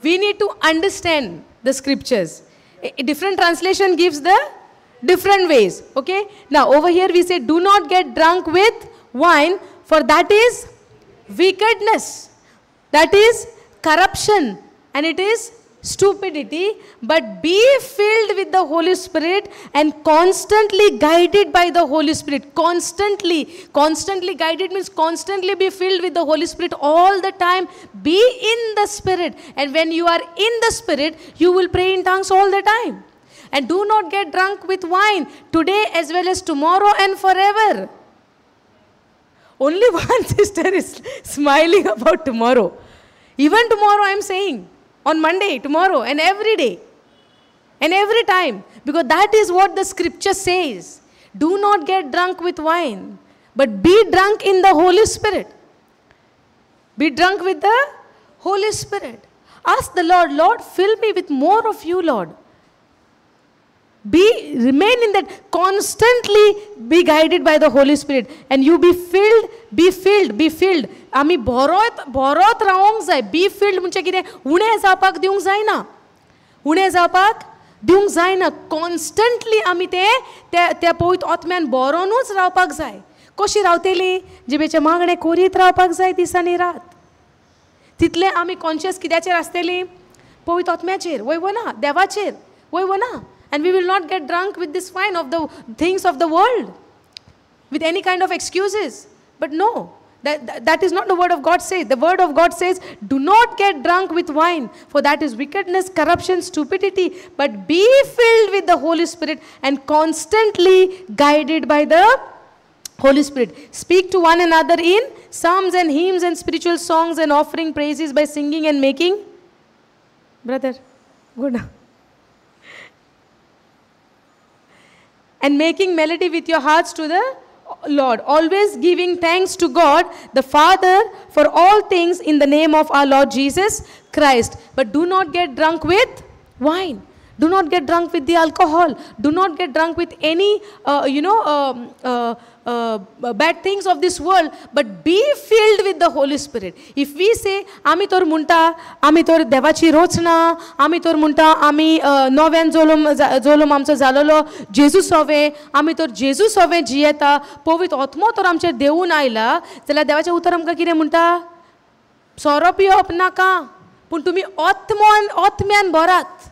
we need to understand the scriptures. A different translation gives the different ways. Okay? Now, over here we say, do not get drunk with wine, for that is wickedness, that is corruption, and it is stupidity, but be filled with the Holy Spirit and constantly guided by the Holy Spirit. Constantly, constantly guided means constantly be filled with the Holy Spirit all the time. Be in the Spirit, and when you are in the Spirit, you will pray in tongues all the time. And do not get drunk with wine today as well as tomorrow and forever. Only one sister is smiling about tomorrow. Even tomorrow I am saying, on Monday, tomorrow, and every day, and every time. Because that is what the scripture says. Do not get drunk with wine, but be drunk in the Holy Spirit. Be drunk with the Holy Spirit. Ask the Lord, Lord, fill me with more of you, Lord. Be, remain in that, constantly be guided by the Holy Spirit, and you be filled, be filled, be filled. आमी बोरोत बोरोत रावोंक जाय. Be filled म्हणजे कितें? उणें जावपाक दिवंक जायना, उणें जावपाक दिवंक जायना. कॉन्स्टंटली आमी ते त्या पवित्र आत्म्यान बोरोनूच रावपाक जाय. कशी रावतली? जिबेचें मागणें करीत रावपाक जाय दिसांनी रात. तितलें आमी कॉन्शियस कित्याचेर आसतली? पवित्र आत्म्याचेर, वय वो ना? देवाचेर, वय वो ना? And we will not get drunk with this wine of the things of the world, with any kind of excuses. But no, that is not the word of God says. The word of God says, do not get drunk with wine, for that is wickedness, corruption, stupidity, but be filled with the Holy Spirit and constantly guided by the Holy Spirit. Speak to one another in psalms and hymns and spiritual songs and offering praises by singing and making. Brother, go now. And making melody with your hearts to the Lord, always giving thanks to God the Father for all things in the name of our Lord Jesus Christ. But do not get drunk with wine. Do not get drunk with the alcohol. Do not get drunk with any, bad things of this world. But be filled with the Holy Spirit. If we say, आमी तर म्हणटा, आमी तर देवाची रोचना, आमी तर म्हणटा, आमी नव्यान जोलम जोलम आमचो जालोलो जेजू सोवे, आमी तर जेजू सोवे जियेता, पवित्र आत्मो तर आमचेर देवून आयला, जाल्यार देवाचें उतर आमकां कितें म्हणटा? सोरो पिवप नाका, पूण तुमी आत्मोन आत्म्यान भरात.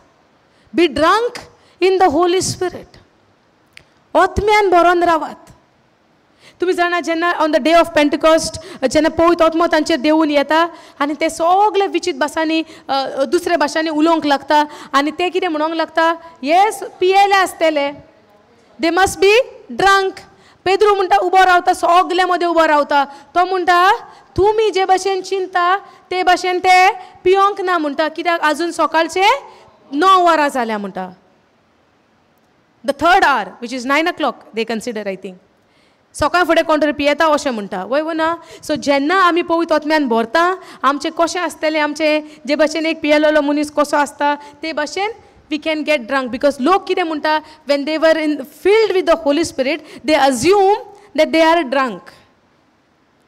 Be drunk in the Holy Spirit. आत्म्यान भरोन रावात. तुमी जाणा जेन्ना on the day of Pentecost जेन्ना पवित्र आत्मो तांचेर देंवून येता आनी ते सगळे विचित भासांनी दुसऱ्या भाशांनी उलोवंक लागता आनी ते कितें म्हणोंक लागता, येस पियेले आसतले, they must be drunk. Pedro म्हणटा उबो रावता, सगल्या मदें उबो रावता, तो म्हणटा तुमी जे भाशेन चिंता ते भाशेन ते पियोंक ना म्हणटा, कित्याक आजून सकाळचे 9 वरां जाल्या म्हणटा. The third hour which is 9 o'clock they consider I think. सकाळ फुडें कोण तरी पियेता अशें म्हणटा, वय वो ना. सो जेन्ना आमी पवित्र आत्म्यान भरता आमचें कशें आसतलें, आमचें जे भाशेन एक पियेलेलो मनीस कसो आसता ते भाशेन we can get drunk. Because लोक कितें म्हणटा, when they were in filled with the Holy Spirit they assume that they are drunk.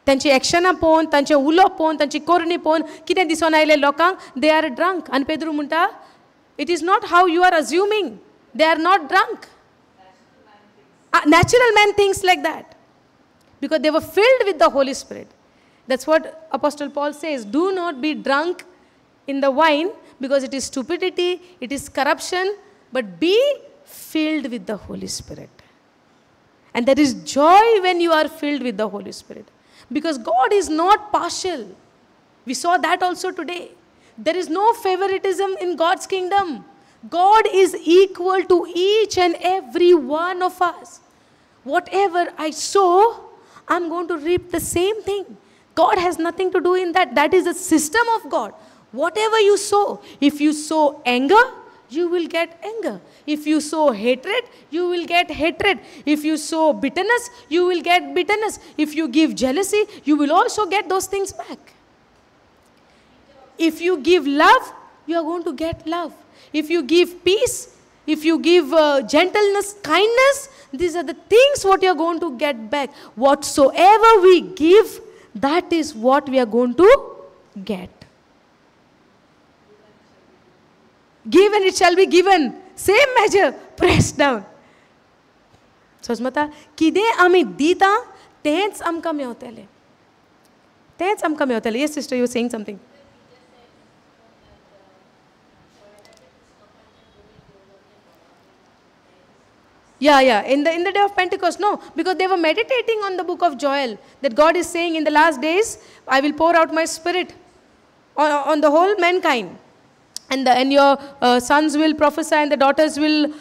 तांची एक्शनां पळोवन, तांचें उलोवप पळोवन, तांची करणी पळोवन कितें दिसून आयलें लोकांक, they are drunk. आनी पेद्रू म्हणटा it is not how you are assuming, they are not drunk. Natural man thinks like that because they were filled with the Holy Spirit. That's what Apostle Paul says, do not be drunk in the wine because it is stupidity, it is corruption, but be filled with the Holy Spirit. And there is joy when you are filled with the Holy Spirit because God is not partial. We saw that also today. There is no favoritism in God's kingdom. God is equal to each and every one of us. Whatever I sow, I'm going to reap the same thing. God has nothing to do in that. That is the system of God. Whatever you sow, if you sow anger, you will get anger. If you sow hatred, you will get hatred. If you sow bitterness, you will get bitterness. If you give jealousy, you will also get those things back. If you give love, you are going to get love. If you give peace, if you give gentleness, kindness, these are the things what you are going to get back. Whatsoever we give, that is what we are going to get. Give and it shall be given. Same measure, pressed down. समजता कितें आमी दिता तेंच आमकां मेवतलें, तेंच आमकां मेवतलें. Yes sister, you saying something. Yeah, yeah. In the day of Pentecost, no. Because they were meditating on the book of Joel, that God is saying in the last days, I will pour out my spirit on the whole mankind. And your sons will prophesy and the daughters will,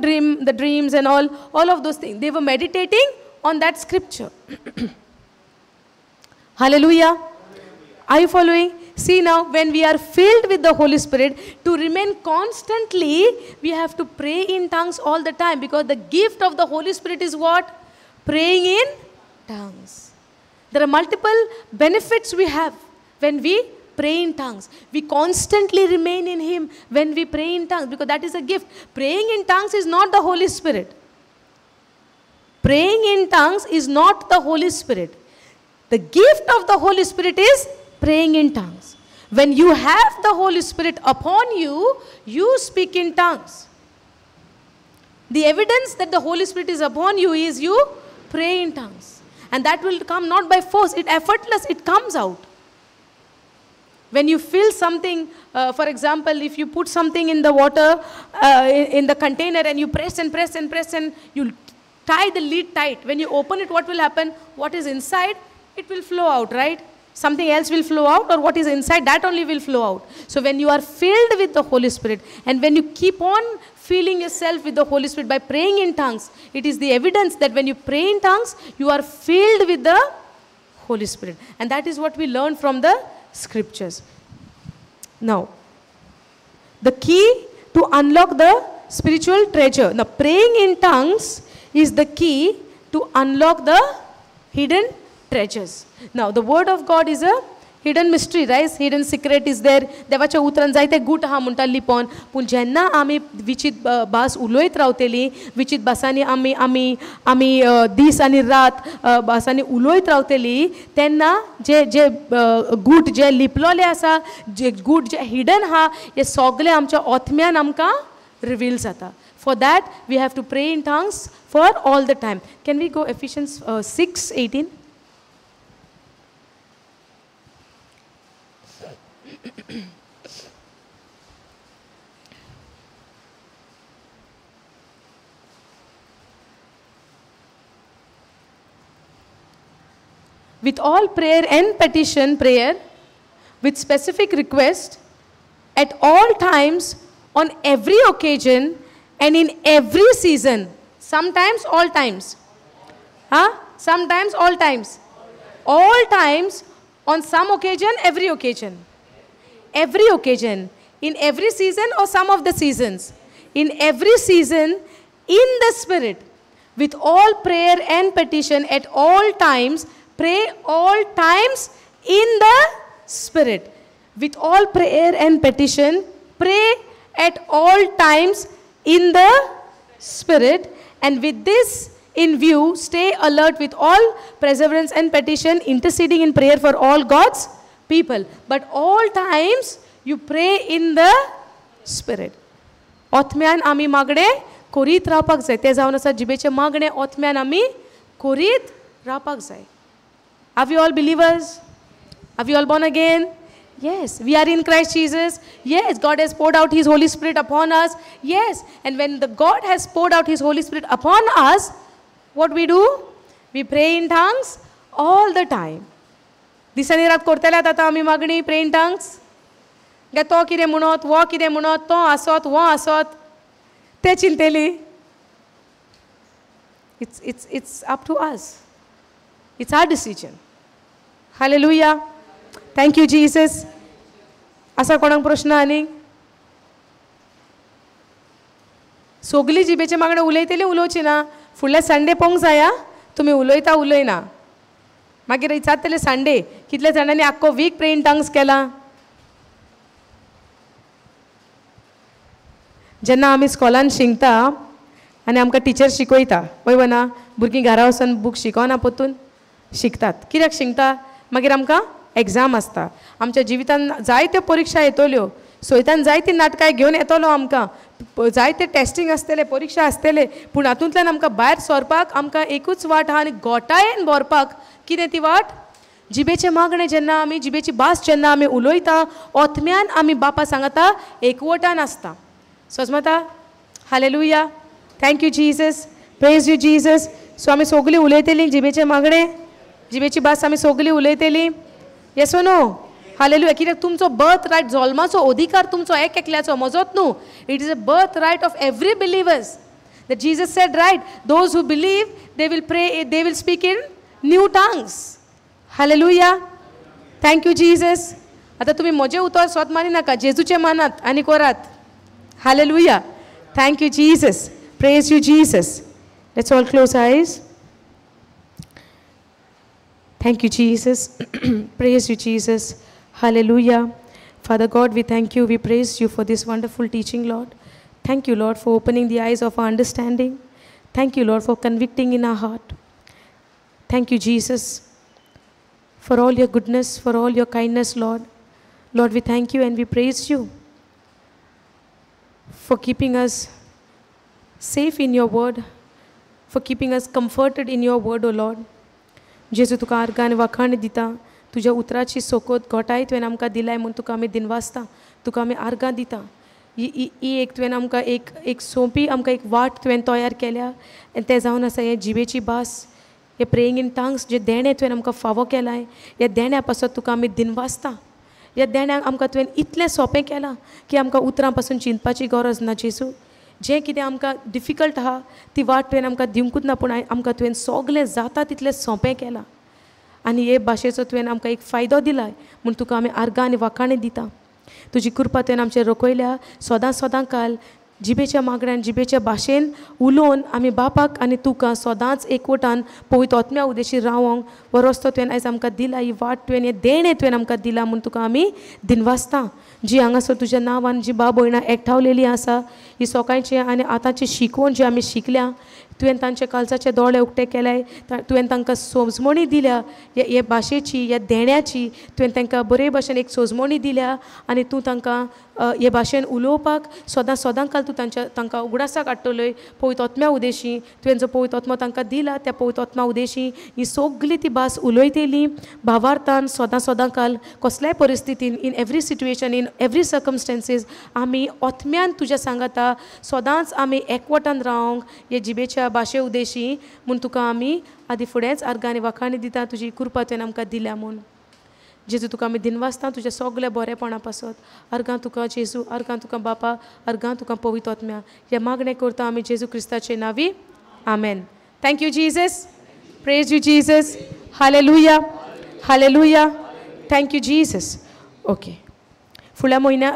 dream the dreams and all of those things. They were meditating on that scripture. Hallelujah. Are you following? See now, when we are filled with the Holy Spirit, to remain constantly, we have to pray in tongues all the time, because the gift of the Holy Spirit is what? Praying in tongues. There are multiple benefits we have when we pray in tongues. We constantly remain in Him when we pray in tongues, because that is a gift. Praying in tongues is not the Holy Spirit. Praying in tongues is not the Holy Spirit. The gift of the Holy Spirit is praying in tongues. When you have the Holy Spirit upon you, you speak in tongues. The evidence that the Holy Spirit is upon you is you pray in tongues. And that will come not by force, it effortless, it comes out. When you feel something, for example, if you put something in the water, in the container, and you press and press and press and you tie the lid tight. When you open it, what will happen? What is inside, it will flow out, right? Something else will flow out, or what is inside, that only will flow out. So when you are filled with the Holy Spirit, and when you keep on filling yourself with the Holy Spirit by praying in tongues, it is the evidence that when you pray in tongues, you are filled with the Holy Spirit. And that is what we learn from the scriptures. Now, the key to unlock the spiritual treasure. Now, praying in tongues is the key to unlock the hidden treasures. Now, the word of God is a hidden mystery, right? Hidden secret is there. देवाच्या उतरान जायते गूट आहा म्हणटा लिपोन. पूण जेन्ना आमी विचित भास उलयत रावतली, विचित भासांनी आमी आमी आमी दीस आनी रात भासांनी उलयत रावतली, तेन्ना जे जे गूट जे लिपलोले आसा, जे गूट जे हिडन आहा, हे सगळे आमच्या आत्म्यान आमकां रिवील जाता. For that we have to pray in tongues for all the time. Can we go Ephesians 6:18? With all prayer and petition, prayer with specific request at all times, on every occasion and in every season. Sometimes, all times. Huh? Sometimes, all times. All times, on some occasion, every occasion. Every occasion. In every season or some of the seasons. In every season, in the Spirit. With all prayer and petition at all times, pray all times in the Spirit. With all prayer and petition, pray at all times in the Spirit. And with this in view, stay alert with all perseverance and petition, interceding in prayer for all God's people. But all times, you pray in the Spirit. ओत्म्यान आमी मागणे कोरीत रावपाक जाय. तें जावन आसा जिबेचें मागणें ओत्म्यान आमी कोरीत रावपाक जाय. Are we all believers? Are we all born again? Yes. We are in Christ Jesus. Yes. God has poured out His Holy Spirit upon us. Yes. And when the God has poured out His Holy Spirit upon us, what we do? We pray in tongues all the time. दिसांनी रात करतल्यात आतां आमी मागणी pray in tongues. गे तो कितें म्हणत, वो कितें म्हणत, तो आसत, वो आसत, ते चिंतली. It's up to us. It's our decision. Hallelujah. Thank you Jesus. आसा कोणाक प्रश्न आनी? सोगली जिबेचे मागणें उलयतली उलोवची ना. फुडल्या संडे पळोवंक जाय. तुमी उलयता उलयना मागीर विचारतले संडे कितल्या जाणांनी आख्खो वीक प्रे इन टंग्स केला. जेन्ना आमी स्कॉलान शिकता आनी आमकां टिचर शिकयता, वय वना भुरगीं घरा वचून बूक शिकना परतून शिकतात. कित्याक शिकता? मागीर आमकां एग्जाम आसता. आमच्या जिवितान जायत्यो परिक्षा येतल्यो, सोयतान जायतीं नाटकां घेवन येतलो आमकां, जायते टेस्टींग आसतले, परिक्षा आसतले. पूण हातूंतल्यान आमकां भायर सरपाक आमकां एकूच वाट आहा आनी गोटायेन भरपाक कितें ती वाट? जिबेचें मागणें. जेन्ना आमी जिबेची भास जेन्ना आमी उलयता, ओत्म्यान आमी बापा सांगता एकवटान आसता. समजता? Hallelujah. Thank you Jesus. Praise you Jesus. So आमी सगळीं उलयतलीं जिबेचें मागणें, जिबेची भास आमी सगळीं उलयतलीं. Yes or no? Hallelujah. कित्याक तुमचो बर्थ रायट, जल्माचो अधिकार तुमचो एक एकल्याचो, म्हजोच न्हू. It is a birth right of every believers. That Jesus said, right, those who believe they will pray, they will speak in new tongues. Hallelujah. Thank you Jesus. आतां तुमी म्हजें उतर स्वत मानी नाका, जेजूचें मानात आनी करात. Hallelujah. Thank you Jesus. Praise you Jesus. Let's all close eyes. Thank you Jesus. Praise you Jesus. Hallelujah. Father God, we thank you, we praise you for this wonderful teaching, Lord. Thank you, Lord, for opening the eyes of our understanding. Thank you, Lord, for convicting in our heart. Thank you, Jesus, for all your goodness, for all your kindness, Lord. Lord, we thank you and we praise you for keeping us safe in your word, for keeping us comforted in your word, O Lord. जेजू तुका आर्गां आनी वाखाण दिता. तुज्या उतराची सोकोत गोठाय तुवें आमकां दिलाय म्हूण तुका आमी दिनवासता, तुका आमी आर्गां दिता. ही एक तुवें आमकां एक एक सोंपी आमकां एक वाट तुवें तयार केल्या आनी तें जावन आसा हें जिबेची भास, हे प्रेइंग इन टंग्स जें देणें तुवें आमकां फावो केलां, ह्या देण्या पासत तुका आमी दिनवासता. ह्या देण्याक आमकां तुवें इतलें सोंपें केलां की आमकां उतरां पासून चिंतपाची गरज ना. जेजू, जें कितें आमकां डिफिकल्ट आहा ती वाट तुवें आमकां दिवंकूच ना, पूण आमकां तुवें सगलें जाता तितलें सोंपें केलां आनी हे भाशेचो तुवें आमकां एक फायदो दिलाय म्हूण तुका आमी आर्गां आनी वाखाणी दिता. तुजी कृपा तुवें आमचेर रोखयल्या सदां सदां काल. जिबेच्या मागण्यान जिबेच्या भाशेन उलोवन आमी बापाक आनी तुका सदांच एकवटान पवित्र आत्म्या उदेशी रावोंक हो रस्तो तुवें आयज आमकां दिला, ही वाट तुवें, हें देणें तुवें आमकां दिलां म्हूण तुका आमी दिनवासता. जी हांगासर तुज्या नांवान जी बा भयणां एकठावलेली आसा, ही सकाळची आनी आतांची शिकवण जी आमी शिकल्या, तुवें तांचे कालजाचे दोळे उक्ते केले, तुवें तांकां सोजमणी दिल्या हे भाशेची, ह्या देण्याची. तुवें तांकां बरे भाशेन एक सोजमणी दिल्या आनी तूं तांकां हे भाशेन उलोवपाक सदां सदां काल तूं तांच्या तांकां उगडासाक हाडटलोय पवित्र आत्म्या उदेशी. तुवें जो पवित्र आत्मो तांकां दिला त्या पवित्र आत्मा उदेशी ही सगली ती भास उलयतली भावार्थान सदां सदां काल कसल्याय परिस्थितीन, in every situation, in every circumstances आमी आत्म्यान तुज्या सांगाता आमकां सदांच आमी एकवटान रावंक हे जिबेच्या भाशे उद्देशी म्हूण तुका आमी आदी फुडेंच आर्गां आनी वाखाणी दिता तुजी कृपा तुवें आमकां दिल्या म्हूण. जेजू तुका आमी दिनवासता तुज्या सगल्या बरेपणा पासत. अर्गां तुका जेजू, अर्गां तुका बापा, अर्गां तुका पवित्र आत्म्या. हे मागणें करता आमी जेजू क्रिस्ताचे नांवी, आमेन. Thank you Jesus, praise you Jesus, hallelujah, hallelujah, thank you Jesus. Okay, फुडल्या म्हयन्या.